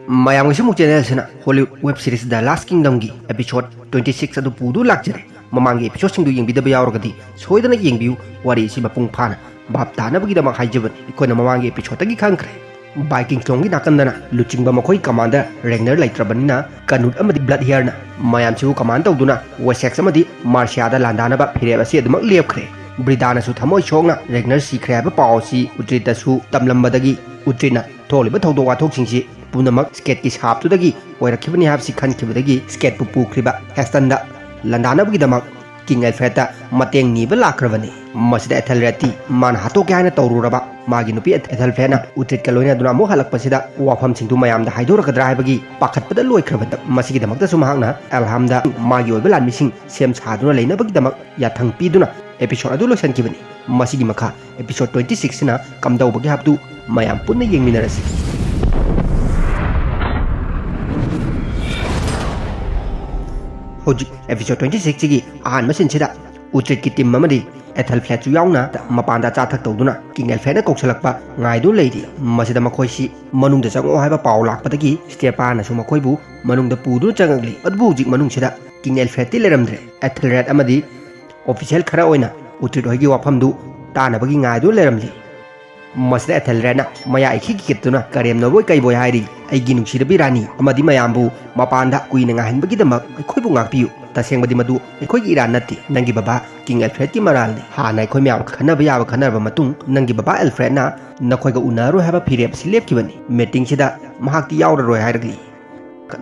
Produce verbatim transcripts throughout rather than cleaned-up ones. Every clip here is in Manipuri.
ꯃꯌꯥꯝꯒꯤꯁꯨ ꯑꯃꯨꯛ ꯆꯦꯅꯦꯜꯁꯤꯅ ꯍꯣꯂꯤꯋꯨꯗ ꯋꯦꯕ ꯁꯤꯔꯤꯁ ꯗ ꯂꯥꯁ ꯀꯤꯡꯗꯝꯒꯤ ꯑꯦꯄꯤꯁꯣꯗ ꯇ꯭ꯋꯦꯟꯇꯤ ꯁꯤꯛꯁ ꯑꯗꯨ ꯄꯨꯗꯨꯅ ꯂꯥꯛꯆꯔꯦ꯫ ꯃꯃꯥꯡꯒꯤ ꯑꯦꯄꯤꯁꯣꯗꯁꯤꯡꯗꯨ ꯌꯦꯡꯕꯤꯗꯕ ꯌꯥꯎꯔꯒꯗꯤ ꯁꯣꯏꯗꯅ ꯌꯦꯡꯕꯤꯌꯨ꯫ ꯋꯥꯔꯤ ꯑꯁꯤ ꯃꯄꯨꯡ ꯐꯥꯅ ꯚꯥꯞ ꯇꯥꯅꯕꯒꯤꯗꯃꯛ ꯍꯥꯏꯖꯕꯅꯤ꯫ ꯑꯩꯈꯣꯏꯅ ꯃꯃꯥꯡꯒꯤ ꯑꯦꯄꯤꯁꯣꯗꯇꯒꯤ ꯈꯪꯈ꯭ꯔꯦ, ꯚꯥꯏꯀꯤꯡ ꯁꯣꯝꯒꯤ ꯅꯥꯀꯟꯗꯅ ꯂꯨꯆꯤꯡꯕ ꯃꯈꯣꯏ ꯀꯃꯥꯟꯗꯔ ꯔꯦꯒꯅꯔ ꯂꯩꯇ꯭ꯔꯕꯅꯤꯅ, ꯀꯅꯨꯠ ꯑꯃꯗꯤ ꯕ꯭ꯂꯠ ꯍꯤꯌꯔꯅ ꯃꯌꯥꯝꯁꯤꯕꯨ ꯀꯃꯥꯟ ꯇꯧꯗꯨꯅ ꯋꯦꯁꯦꯛꯁ ꯑꯃꯗꯤ ꯃꯥꯔꯁꯤꯌꯥꯗ ꯂꯥꯟꯗꯥꯅꯕ ꯐꯤꯔꯦꯞ ꯑꯁꯤ ꯑꯗꯨꯃꯛ ꯂꯦꯞꯈ꯭ꯔꯦ꯫ ꯕ꯭ꯔꯤꯗꯥꯅꯁꯨ ꯊꯃꯣꯏ ꯁꯣꯛꯅ ꯔꯦꯒꯅꯔ ꯁꯤꯈ꯭ꯔꯦ ꯍꯥꯏꯕ ꯄꯥꯎ ꯑꯁꯤ ꯎꯇ꯭ꯔꯤꯠꯇꯁꯨ ꯇꯝꯂꯝꯕꯗꯒꯤ, ꯎꯇ꯭ꯔꯤꯠꯅ ꯊꯣꯛꯂꯤꯕ ꯊꯧꯗꯣꯛ ꯋꯥꯊꯣꯛꯁꯤꯡꯁꯤ ꯄꯨꯝꯅꯃꯛ ꯁ꯭ꯀꯦꯠꯀꯤ ꯁꯥꯞꯇꯨꯗꯒꯤ ꯑꯣꯏꯔꯛꯈꯤꯕꯅꯤ ꯍꯥꯏꯕꯁꯤ ꯈꯟꯈꯤꯕꯗꯒꯤ, ꯁ꯭ꯀꯦꯠꯄꯨ ꯄꯨꯈ꯭ꯔꯤꯕ ꯍꯦꯁꯇꯟꯗ ꯂꯥꯟꯗꯥꯅꯕꯒꯤꯗꯃꯛ ꯀꯤꯡ ꯑꯦꯜꯐ꯭ꯔꯦꯗꯇ ꯃꯇꯦꯡ ꯅꯤꯕ ꯂꯥꯛꯈ꯭ꯔꯕꯅꯤ꯫ ꯃꯁꯤꯗ ꯑꯦꯊꯦꯜꯔꯦꯗꯇꯤ ꯃꯥꯅ ꯍꯥꯠꯇꯣꯛꯀꯦ ꯍꯥꯏꯅ ꯇꯧꯔꯨꯔꯕ ꯃꯥꯒꯤ ꯅꯨꯄꯤ ꯑꯦꯊꯦꯜꯐ꯭ꯔꯦꯗꯅ ꯎꯇ꯭ꯔꯤꯠꯀ ꯂꯣꯏꯅꯗꯨꯅ ꯑꯃꯨꯛ ꯍꯜꯂꯛꯄꯁꯤꯗ ꯋꯥꯐꯝꯁꯤꯡꯗꯨ ꯃꯌꯥꯝꯗ ꯍꯥꯏꯗꯣꯔꯛꯀꯗ꯭ꯔꯥ ꯍꯥꯏꯕꯒꯤ ꯄꯥꯈꯠꯄꯗ ꯂꯣꯏꯈ꯭ꯔꯕꯗ, ꯃꯁꯤꯒꯤꯗꯃꯛꯇꯁꯨ ꯃꯍꯥꯛꯅ ꯑꯦꯜꯍꯥꯝꯗ ꯃꯥꯒꯤ ꯑꯣꯏꯕ ꯂꯥꯟꯃꯤꯁꯤꯡ ꯁꯦꯝ ꯁꯥꯗꯨꯅ ꯂꯩꯅꯕꯒꯤꯗꯃꯛ ꯌꯥꯊꯪ ꯄꯤꯗꯨꯅ ꯑꯦꯄꯤꯁꯣꯗ ꯑꯗꯨ ꯂꯣꯏꯁꯤꯟꯈꯤꯕꯅꯤ꯫ ꯃꯁꯤꯒꯤ ꯃꯈꯥ ꯑꯦꯄꯤꯁꯣꯗ ꯇ꯭ꯋꯦꯟꯇꯤ ꯁꯤꯛꯁꯁꯤꯅ ꯀꯝꯗꯧꯕꯒꯦ ꯍꯥꯏꯕꯗꯨ ꯃꯌꯥꯝ ꯄꯨꯟꯅ ꯌꯦꯡꯃꯤꯟꯅꯔꯁꯤ꯫ ꯍꯧꯖꯤꯛ ꯑꯦꯄꯤꯁꯣꯗ ꯇ꯭ꯋꯦꯟꯇꯤ ꯁꯤꯛꯁꯁꯤꯒꯤ ꯑꯍꯥꯟꯕ ꯁꯤꯟꯁꯤꯗ ꯎꯇ꯭ꯔꯤꯠꯀꯤ ꯇꯤꯝ ꯑꯃꯗꯤ ꯑꯦꯊꯦꯜꯐ꯭ꯔꯦꯗꯁꯨ ꯌꯥꯎꯅ ꯃꯄꯥꯟꯗ ꯑꯆꯥ ꯑꯊꯛ ꯇꯧꯗꯨꯅ ꯀꯤꯡ ꯑꯦꯜꯐ꯭ꯔꯦꯗꯅ ꯀꯧꯁꯜꯂꯛꯄ ꯉꯥꯏꯗꯨꯅ ꯂꯩꯔꯤ꯫ ꯃꯁꯤꯗ ꯃꯈꯣꯏꯁꯤ ꯃꯅꯨꯡꯗ ꯆꯪꯉꯛꯑꯣ ꯍꯥꯏꯕ ꯄꯥꯎ ꯂꯥꯛꯄꯗꯒꯤ ꯁ꯭ꯇꯦꯄꯥꯅꯁꯨ ꯃꯈꯣꯏꯕꯨ ꯃꯅꯨꯡꯗ ꯄꯨꯗꯨꯅ ꯆꯪꯉꯛꯂꯤ꯫ ꯑꯗꯨꯕꯨ ꯍꯧꯖꯤꯛ ꯃꯅꯨꯡꯁꯤꯗ ꯀꯤꯡ ꯑꯦꯜꯐ꯭ꯔꯦꯗꯇꯤ ꯂꯩꯔꯝꯗ꯭ꯔꯦ꯫ ꯑꯦꯊꯦꯜꯔꯦꯗ ꯑꯃꯗꯤ ꯑꯣꯐꯤꯁꯦꯜ ꯈꯔ ꯑꯣꯏꯅ ꯎꯇ꯭ꯔꯤꯠ ꯍꯣꯏꯒꯤ ꯋꯥꯐꯝꯗꯨ ꯇꯥꯅꯕꯒꯤ ꯉꯥꯏꯗꯨꯅ ꯂꯩꯔꯝꯂꯤ꯫ ꯃꯁꯤꯗ ꯑꯦꯊꯦꯜꯔꯦꯗꯅ ꯃꯌꯥ ꯏꯈꯤ ꯀꯤꯈꯠꯇꯨꯅ ꯀꯔꯦꯝꯅꯕꯣꯏ ꯀꯩꯕꯣꯏ ꯍꯥꯏꯔꯤ, "ꯑꯩꯒꯤ ꯅꯨꯡꯁꯤꯔꯕꯤ ꯔꯥꯅꯤ ꯑꯃꯗꯤ ꯃꯌꯥꯝꯕꯨ ꯃꯄꯥꯟꯗ ꯀꯨꯏꯅ ꯉꯥꯏꯍꯟꯕꯒꯤꯗꯃꯛ ꯑꯩꯈꯣꯏꯕꯨ ꯉꯥꯛꯄꯤꯌꯨ꯫ ꯇꯁꯦꯡꯕꯗꯤ ꯃꯗꯨ ꯑꯩꯈꯣꯏꯒꯤ ꯏꯔꯥꯟ ꯅꯠꯇꯦ, ꯅꯪꯒꯤ ꯕꯕꯥ ꯀꯤꯡ ꯑꯦꯜꯐ꯭ꯔꯦꯗꯀꯤ ꯃꯔꯥꯜꯅꯤ꯫ ꯍꯥꯟꯅ ꯑꯩꯈꯣꯏ ꯃꯌꯥꯝ ꯈꯟꯅꯕ ꯌꯥꯕ ꯈꯟꯅꯔꯕ ꯃꯇꯨꯡ, ꯅꯪꯒꯤ ꯕꯕꯥ ꯑꯦꯜꯐ꯭ꯔꯦꯗꯅ ꯅꯈꯣꯏꯒ ꯎꯅꯔꯔꯣꯏ ꯍꯥꯏꯕ ꯐꯤꯔꯦꯞ ꯑꯁꯤ ꯂꯦꯞꯈꯤꯕꯅꯤ꯫ ꯃꯤꯇꯤꯡꯁꯤꯗ ꯃꯍꯥꯛꯇꯤ ꯌꯥꯎꯔꯔꯣꯏ" ꯍꯥꯏꯔꯛꯂꯤ꯫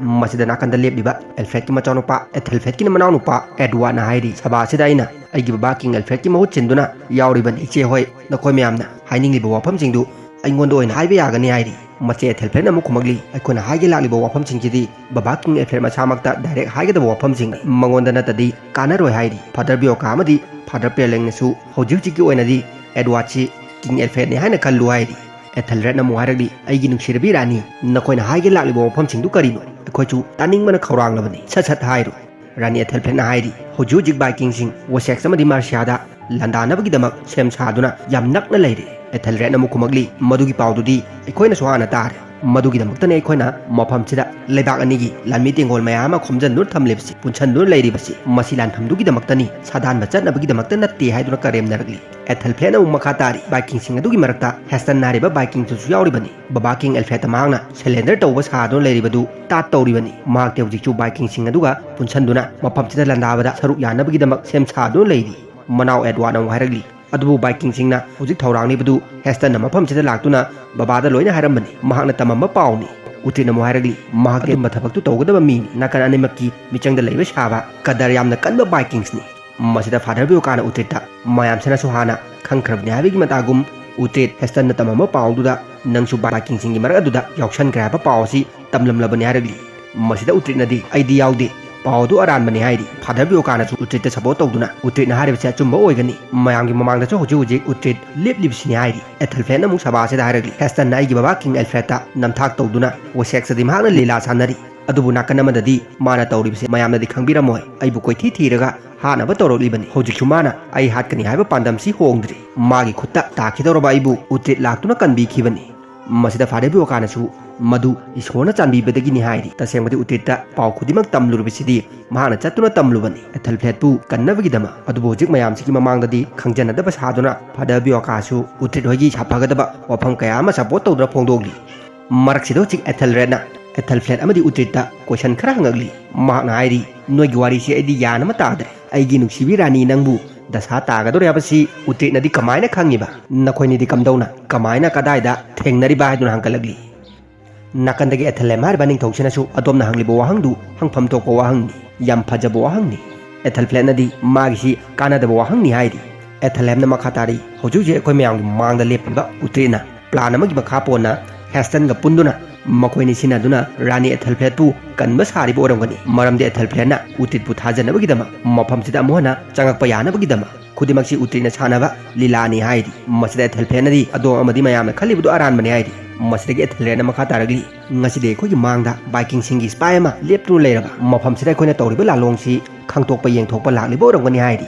ꯃꯁꯤꯗ ꯅꯥꯀꯟꯗ ꯂꯦꯞꯂꯤꯕ ꯑꯦꯜꯐ꯭ꯔꯦꯗꯀꯤ ꯃꯆꯥꯅꯨꯄꯥ, ꯑꯦꯊꯦꯜꯐ꯭ꯔꯦꯗꯀꯤ ꯃꯅꯥꯎꯅꯨꯄꯥ ꯑꯦꯗꯋꯥꯔꯗꯅ ꯍꯥꯏꯔꯤ, "ꯁꯚꯥ ꯑꯁꯤꯗ ꯑꯩꯅ ꯑꯩꯒꯤ ꯕꯕꯥ ꯀꯤꯡ ꯑꯦꯜꯐ꯭ꯔꯦꯗꯀꯤ ꯃꯍꯨꯠ ꯁꯤꯟꯗꯨꯅ ꯌꯥꯎꯔꯤꯕꯅꯤ꯫ ꯏꯆꯦ ꯍꯣꯏ, ꯅꯈꯣꯏ ꯃꯌꯥꯝꯅ ꯍꯥꯏꯅꯤꯡꯂꯤꯕ ꯋꯥꯐꯝꯁꯤꯡꯗꯨ ꯑꯩꯉꯣꯟꯗ ꯑꯣꯏꯅ ꯍꯥꯏꯕ ꯌꯥꯒꯅꯤ" ꯍꯥꯏꯔꯤ꯫ ꯃꯆꯦ ꯑꯦꯊꯦꯜꯐ꯭ꯔꯦꯗꯅ ꯑꯃꯨꯛ ꯈꯨꯝꯃꯛꯂꯤ, "ꯑꯩꯈꯣꯏꯅ ꯍꯥꯏꯒꯦ ꯂꯥꯛꯂꯤꯕ ꯋꯥꯐꯝꯁꯤꯡꯁꯤꯗꯤ ꯕꯕꯥ ꯀꯤꯡ ꯑꯦꯜꯐ꯭ꯔꯦꯗ ꯃꯁꯥꯃꯛꯇ ꯗꯥꯏꯔꯦꯛ ꯍꯥꯏꯒꯗꯕ ꯋꯥꯐꯝꯁꯤꯡꯅꯤ꯫ ꯃꯉꯣꯟꯗ ꯅꯠꯇꯗꯤ ꯀꯥꯟꯅꯔꯣꯏ" ꯍꯥꯏꯔꯤ꯫ ꯐꯥꯗꯔ ꯕꯤꯌꯣꯀꯥ ꯑꯃꯗꯤ ꯐꯥꯗꯔ ꯄꯦꯂꯦꯡꯅꯁꯨ ꯍꯧꯖꯤꯛ ꯍꯧꯖꯤꯛꯀꯤ ꯑꯣꯏꯅꯗꯤ ꯑꯦꯗꯋꯥꯔꯗꯁꯤ ꯀꯤꯡ ꯑꯦꯜꯐ꯭ꯔꯦꯗꯅꯤ ꯍꯥꯏꯅ ꯈꯜꯂꯨ ꯍꯥꯏꯔꯤ꯫ ꯑꯦꯊꯦꯜꯔꯦꯗꯅ ꯑꯃꯨꯛ ꯍꯥꯏꯔꯛꯂꯤ, "ꯑꯩꯒꯤ ꯅꯨꯡꯁꯤꯔꯕꯤ ꯔꯥꯅꯤ, ꯅꯈꯣꯏꯅ ꯍꯥꯏꯒꯦ ꯂꯥꯛꯂꯤꯕ ꯋꯥꯐꯝꯁꯤꯡꯗꯨ ꯀꯔꯤꯅꯣ? ꯑꯩꯈꯣꯏꯁꯨ ꯇꯥꯅꯤꯡꯕꯅ ꯈꯧꯔꯥꯡꯂꯕꯅꯤ꯫ ꯁꯠ ꯁꯠ ꯍꯥꯏꯔꯣ"꯫ ꯔꯥꯅꯤ ꯑꯦꯊꯦꯜꯐ꯭ꯔꯦꯗꯅ ꯍꯥꯏꯔꯤ, "ꯍꯧꯖꯤꯛ ꯍꯧꯖꯤꯛ ꯚꯥꯏꯀꯤꯡꯁꯤꯡ ꯋꯦꯁꯦꯛꯁ ꯑꯃꯗꯤ ꯃꯥꯔꯁꯤꯌꯥꯗ ꯂꯥꯟꯗꯥꯅꯕꯒꯤꯗꯃꯛ ꯁꯦꯝ ꯁꯥꯗꯨꯅ ꯌꯥꯝ ꯅꯛꯅ ꯂꯩꯔꯦ"꯫ ꯑꯦꯊꯦꯜꯔꯦꯗꯅ ꯑꯃꯨꯛ ꯈꯨꯝꯃꯛꯂꯤ, "ꯃꯗꯨꯒꯤ ꯄꯥꯎꯗꯨꯗꯤ ꯑꯩꯈꯣꯏꯅꯁꯨ ꯍꯥꯟꯅ ꯇꯥꯔꯦ꯫ ꯃꯗꯨꯒꯤꯗꯃꯛꯇꯅꯤ ꯑꯩꯈꯣꯏꯅ ꯃꯐꯝꯁꯤꯗ ꯂꯩꯕꯥꯛ ꯑꯅꯤꯒꯤ ꯂꯥꯟꯃꯤ ꯇꯦꯡꯒꯣꯜ ꯃꯌꯥꯝ ꯑꯃ ꯈꯣꯝꯖꯤꯟꯗꯨꯅ ꯊꯝꯂꯤꯕꯁꯤ, ꯄꯨꯟꯁꯤꯟꯗꯨꯅ ꯂꯩꯔꯤꯕꯁꯤ꯫ ꯃꯁꯤ ꯂꯥꯟꯐꯝꯗꯨꯒꯤꯗꯃꯛꯇꯅꯤ, ꯁꯥꯗꯥꯟꯕ ꯆꯠꯅꯕꯒꯤꯗꯃꯛꯇ ꯅꯠꯇꯦ ꯍꯥꯏꯗꯨꯅ ꯀꯔꯦꯝꯅꯔꯛꯂꯤ꯫ ꯑꯦꯊꯦꯜꯐ꯭ꯂꯦꯠꯅ ꯑꯃꯨꯛ ꯃꯈꯥ ꯇꯥꯔꯤ, ꯕꯥꯏꯀꯤꯡꯁꯤꯡ ꯑꯗꯨꯒꯤ ꯃꯔꯛꯇ ꯍꯦꯁꯇꯟ ꯍꯥꯏꯔꯤꯕ ꯕꯥꯏꯀꯤꯡꯗꯨꯁꯨ ꯌꯥꯎꯔꯤꯕꯅꯤ꯫ ꯕꯕꯥ ꯀꯤꯡ ꯑꯦꯜꯐ꯭ꯔꯦꯗꯇ ꯃꯍꯥꯛꯅ ꯁꯔꯦꯟꯗꯔ ꯇꯧꯕ ꯁꯥꯗꯨꯅ ꯂꯩꯔꯤꯕꯗꯨ ꯇꯥꯠ ꯇꯧꯔꯤꯕꯅꯤ꯫ ꯃꯍꯥꯛꯇꯤ ꯍꯧꯖꯤꯛꯁꯨ ꯕꯥꯏꯀꯤꯡꯁꯤꯡ ꯑꯗꯨꯒ ꯄꯨꯟꯁꯤꯟꯗꯨꯅ ꯃꯐꯝꯁꯤꯗ ꯂꯥꯟꯗꯥꯕꯗ ꯁꯔꯨꯛ ꯌꯥꯅꯕꯒꯤꯗꯃꯛ ꯁꯦꯝ ꯁꯥꯗꯨꯅ ꯂꯩꯔꯤ꯫ ꯃꯅꯥꯎ ꯑꯦꯗꯋꯥꯔꯗꯅ ꯑꯃꯨꯛ ꯍꯥꯏꯔꯛꯂꯤ, ꯑꯗꯨꯕꯨ ꯕꯥꯏꯀꯤꯡꯁꯤꯡꯅ ꯍꯧꯖꯤꯛ ꯊꯧꯔꯥꯡꯂꯤꯕꯗꯨ ꯍꯦꯁꯇꯟꯅ ꯃꯐꯝꯁꯤꯗ ꯂꯥꯛꯇꯨꯅ ꯕꯕꯥꯗ ꯂꯣꯏꯅ ꯍꯥꯏꯔꯝꯕꯅꯤ꯫ ꯃꯍꯥꯛꯅ ꯇꯝꯃꯝꯕ ꯄꯥꯎꯅꯤ꯫ ꯎꯇ꯭ꯔꯤꯠꯅ ꯑꯃꯨꯛ ꯍꯥꯏꯔꯛꯂꯤ, ꯃꯍꯥꯛꯇꯤ ꯑꯗꯨꯝꯕ ꯊꯕꯛꯇꯨ ꯇꯧꯒꯗꯕ ꯃꯤꯅꯤ꯫ ꯅꯥꯀꯟ ꯑꯅꯤꯃꯛꯀꯤ ꯃꯤꯆꯪꯗ ꯂꯩꯕ ꯁꯥꯕ ꯀꯗꯔ ꯌꯥꯝꯅ ꯀꯟꯕ ꯕꯥꯏꯀꯤꯡꯁꯅꯤ꯫ ꯃꯁꯤꯗ ꯐꯥꯗꯔ ꯕꯤꯌꯣꯀꯥꯅ ꯎꯇ꯭ꯔꯤꯠꯇ, "ꯃꯌꯥꯝꯁꯤꯅꯁꯨ ꯍꯥꯟꯅ ꯈꯪꯈ꯭ꯔꯕꯅꯤ ꯍꯥꯏꯕꯒꯤ ꯃꯇꯥꯒꯨꯝ ꯎꯇ꯭ꯔꯤꯠ ꯍꯦꯁꯇꯟꯅ ꯇꯝꯃꯝꯕ ꯄꯥꯎꯗꯨꯗ ꯅꯪꯁꯨ ꯕꯥꯏꯀꯤꯡꯁꯤꯡꯒꯤ ꯃꯔꯛ ꯑꯗꯨꯗ ꯌꯥꯎꯁꯟꯈ꯭ꯔꯦ ꯍꯥꯏꯕ ꯄꯥꯎ ꯑꯁꯤ ꯇꯝꯂꯝꯂꯕꯅꯤ" ꯍꯥꯏꯔꯛꯂꯤ꯫ ꯃꯁꯤꯗ ꯎꯇ꯭ꯔꯤꯠꯅꯗꯤ, "ꯑꯩꯗꯤ ꯌꯥꯎꯗꯦ, ꯄꯥꯎ ꯑꯗꯨ ꯑꯔꯥꯟꯕꯅꯤ" ꯍꯥꯏꯔꯤ꯫ ꯐꯥꯗꯔ ꯕꯤꯌꯣꯀꯥꯅꯁꯨ ꯎꯇ꯭ꯔꯤꯠꯇ ꯁꯄꯣꯔꯠ ꯇꯧꯗꯨꯅ ꯎꯇ꯭ꯔꯤꯠꯅ ꯍꯥꯏꯔꯤꯕꯁꯤ ꯑꯆꯨꯝꯕ ꯑꯣꯏꯒꯅꯤ, ꯃꯌꯥꯝꯒꯤ ꯃꯃꯥꯡꯗꯁꯨ ꯍꯧꯖꯤꯛ ꯍꯧꯖꯤꯛ ꯎꯇ꯭ꯔꯤꯠ ꯂꯦꯞꯂꯤꯕꯁꯤꯅꯤ ꯍꯥꯏꯔꯤ꯫ ꯑꯦꯊꯦꯜꯐ꯭ꯂꯦꯠꯅ ꯑꯃꯨꯛ ꯁꯚꯥꯁꯤꯗ ꯍꯥꯏꯔꯛꯂꯤ, "ꯍꯦꯁꯇꯟꯅ ꯑꯩꯒꯤ ꯕꯕꯥ ꯀꯤꯡ ꯑꯦꯜꯐ꯭ꯔꯦꯗꯇ ꯅꯝꯊꯥꯛ ꯇꯧꯗꯨꯅ ꯋꯦꯁꯦꯛꯁꯇꯗꯤ ꯃꯍꯥꯛꯅ ꯂꯤꯂꯥ ꯁꯥꯟꯅꯔꯤ, ꯑꯗꯨꯕꯨ ꯅꯥꯀꯟ ꯑꯃꯗꯗꯤ ꯃꯥꯅ ꯇꯧꯔꯤꯕꯁꯤ ꯃꯌꯥꯝꯅꯗꯤ ꯈꯪꯕꯤꯔꯝꯃꯣꯏ꯫ ꯑꯩꯕꯨ ꯀꯣꯏꯊꯤ ꯊꯤꯔꯒ ꯍꯥꯠꯅꯕ ꯇꯧꯔꯛꯂꯤꯕꯅꯤ꯫ ꯍꯧꯖꯤꯛꯁꯨ ꯃꯥꯅ ꯑꯩ ꯍꯥꯠꯀꯅꯤ ꯍꯥꯏꯕ ꯄꯥꯟꯗꯝꯁꯤ ꯍꯣꯡꯗ꯭ꯔꯤ꯫ ꯃꯥꯒꯤ ꯈꯨꯠꯇ ꯇꯥꯈꯤꯗꯧꯔꯕ ꯑꯩꯕꯨ ꯎꯇ꯭ꯔꯤꯠ ꯂꯥꯛꯇꯨꯅ ꯀꯟꯕꯤꯈꯤꯕꯅꯤ"꯫ ꯃꯁꯤꯗ ꯐꯥꯗꯔ ꯕꯤꯌꯣꯀꯥꯅꯁꯨ, "ꯃꯗꯨ ꯏꯁꯣꯔꯅ ꯆꯥꯟꯕꯤꯕꯗꯒꯤꯅꯤ" ꯍꯥꯏꯔꯤ꯫ ꯇꯁꯦꯡꯕꯗꯤ ꯎꯇ꯭ꯔꯤꯠꯇ ꯄꯥꯎ ꯈꯨꯗꯤꯡꯃꯛ ꯇꯝꯂꯨꯔꯕꯁꯤꯗꯤ ꯃꯍꯥꯛꯅ ꯆꯠꯇꯨꯅ ꯇꯝꯂꯨꯕꯅꯤ, ꯑꯦꯊꯦꯜꯐ꯭ꯂꯦꯠꯄꯨ ꯀꯟꯅꯕꯒꯤꯗꯃꯛ꯫ ꯑꯗꯨꯕꯨ ꯍꯧꯖꯤꯛ ꯃꯌꯥꯝꯁꯤꯒꯤ ꯃꯃꯥꯡꯗꯗꯤ ꯈꯪꯖꯅꯗꯕ ꯁꯥꯗꯨꯅ ꯐꯥꯗꯔ ꯕꯤꯌꯣꯀꯥꯁꯨ ꯎꯇ꯭ꯔꯤꯠ ꯍꯣꯏꯒꯤ ꯁꯥꯐꯒꯗꯕ ꯋꯥꯐꯝ ꯀꯌꯥ ꯑꯃ ꯁꯄꯣꯔꯠ ꯇꯧꯗꯨꯅ ꯐꯣꯡꯗꯣꯛꯂꯤ꯫ ꯃꯔꯛꯁꯤꯗ ꯍꯧꯖꯤꯛ ꯑꯦꯊꯦꯜꯔꯦꯗꯅ ꯑꯦꯊꯦꯜꯐ꯭ꯂꯦꯠ ꯑꯃꯗꯤ ꯎꯇ꯭ꯔꯤꯠꯇ ꯀꯣꯏꯁꯟ ꯈꯔ ꯍꯪꯉꯛꯂꯤ꯫ ꯃꯍꯥꯛꯅ ꯍꯥꯏꯔꯤ, "ꯅꯣꯏꯒꯤ ꯋꯥꯔꯤꯁꯤ ꯑꯩꯗꯤ ꯒ꯭ꯌꯥꯟ ꯑꯃ ꯇꯥꯗ꯭ꯔꯦ꯫ ꯑꯩꯒꯤ ꯅꯨꯡꯁꯤꯕꯤ ꯔꯥꯅꯤ ꯅꯪꯕꯨ ꯗꯁꯥ ꯇꯥꯒꯗꯧꯔꯦ ꯍꯥꯏꯕꯁꯤ ꯎꯇ꯭ꯔꯤꯠꯅꯗꯤ ꯀꯃꯥꯏꯅ ꯈꯪꯉꯤꯕ? ꯅꯈꯣꯏꯅꯤꯗꯤ ꯀꯝꯗꯧꯅ, ꯀꯃꯥꯏꯅ, ꯀꯗꯥꯏꯗ ꯊꯦꯡꯅꯔꯤꯕ?" ꯍꯥꯏꯗꯨꯅ ꯍꯪꯒꯠꯂꯛꯂꯤ꯫ ꯅꯥꯀꯟꯗꯒꯤ ꯑꯦꯊꯦꯂꯦꯝ ꯍꯥꯏꯔꯤꯕ ꯅꯤꯡꯊꯧꯁꯤꯅꯁꯨ ꯑꯗꯣꯝꯅ ꯍꯪꯂꯤꯕ ꯋꯥꯍꯪꯗꯨ ꯍꯪꯐꯝ ꯊꯣꯛꯄ ꯋꯥꯍꯪꯅꯤ, ꯌꯥꯝ ꯐꯖꯕ ꯋꯥꯍꯪꯅꯤ꯫ ꯑꯦꯊꯦꯜꯐ꯭ꯂꯦꯠꯅꯗꯤ ꯃꯥꯒꯤꯁꯤ ꯀꯥꯟꯅꯗꯕ ꯋꯥꯍꯪꯅꯤ ꯍꯥꯏꯔꯤ꯫ ꯑꯦꯊꯦꯂꯦꯝꯅ ꯃꯈꯥ ꯇꯥꯔꯤ, "ꯍꯧꯖꯤꯛ ꯍꯧꯖꯤꯛ ꯑꯩꯈꯣꯏ ꯃꯌꯥꯝꯒꯤ ꯃꯃꯥꯡꯗ ꯂꯦꯞꯄꯤꯕ ꯎꯇ꯭ꯔꯤꯠꯅ ꯄ꯭ꯂꯥꯟ ꯑꯃꯒꯤ ꯃꯈꯥ ꯄꯣꯟꯅ ꯍꯦꯁꯇꯟꯒ ꯄꯨꯟꯗꯨꯅ ꯃꯈꯣꯏꯅꯤ ꯁꯤꯟꯅꯗꯨꯅ ꯔꯥꯅꯤ ꯑꯦꯊꯦꯜꯐ꯭ꯂꯦꯠꯄꯨ ꯀꯟꯕ ꯁꯥꯔꯤꯕ ꯑꯣꯏꯔꯝꯒꯅꯤ꯫ ꯃꯔꯝꯗꯤ ꯑꯦꯊꯦꯜꯐ꯭ꯂꯦꯠꯅ ꯎꯇ꯭ꯔꯤꯠꯄꯨ ꯊꯥꯖꯅꯕꯒꯤꯗꯃꯛ, ꯃꯐꯝꯁꯤꯗ ꯑꯃꯨꯛ ꯍꯟꯅ ꯆꯪꯉꯛꯄ ꯌꯥꯅꯕꯒꯤꯗꯃꯛ꯫ ꯈꯨꯗꯤꯡꯃꯛꯁꯤ ꯎꯇ꯭ꯔꯤꯠꯅ ꯁꯥꯟꯅꯕ ꯂꯤꯂꯥꯅꯤ" ꯍꯥꯏꯔꯤ꯫ ꯃꯁꯤꯗ ꯑꯦꯊꯦꯜꯐ꯭ꯂꯦꯠꯅꯗꯤ ꯑꯗꯣꯝ ꯑꯃꯗꯤ ꯃꯌꯥꯝꯅ ꯈꯜꯂꯤꯕꯗꯨ ꯑꯔꯥꯟꯕꯅꯤ ꯍꯥꯏꯔꯤ꯫ ꯃꯁꯤꯗꯒꯤ ꯑꯦꯊꯦꯜꯔꯦꯗꯅ ꯃꯈꯥ ꯇꯥꯔꯛꯂꯤ, "ꯉꯁꯤꯗꯤ ꯑꯩꯈꯣꯏꯒꯤ ꯃꯥꯡꯗ ꯕꯥꯏꯀꯤꯡꯁꯤꯡꯒꯤ ꯁꯤꯄꯥꯏ ꯑꯃ ꯂꯦꯞꯇꯨꯅ ꯂꯩꯔꯕ ꯃꯐꯝꯁꯤꯗ ꯑꯩꯈꯣꯏꯅ ꯇꯧꯔꯤꯕ ꯂꯥꯂꯣꯡꯁꯤ ꯈꯪꯇꯣꯛꯄ ꯌꯦꯡꯊꯣꯛꯄ ꯂꯥꯛꯂꯤꯕ ꯑꯣꯏꯔꯝꯒꯅꯤ" ꯍꯥꯏꯔꯤ꯫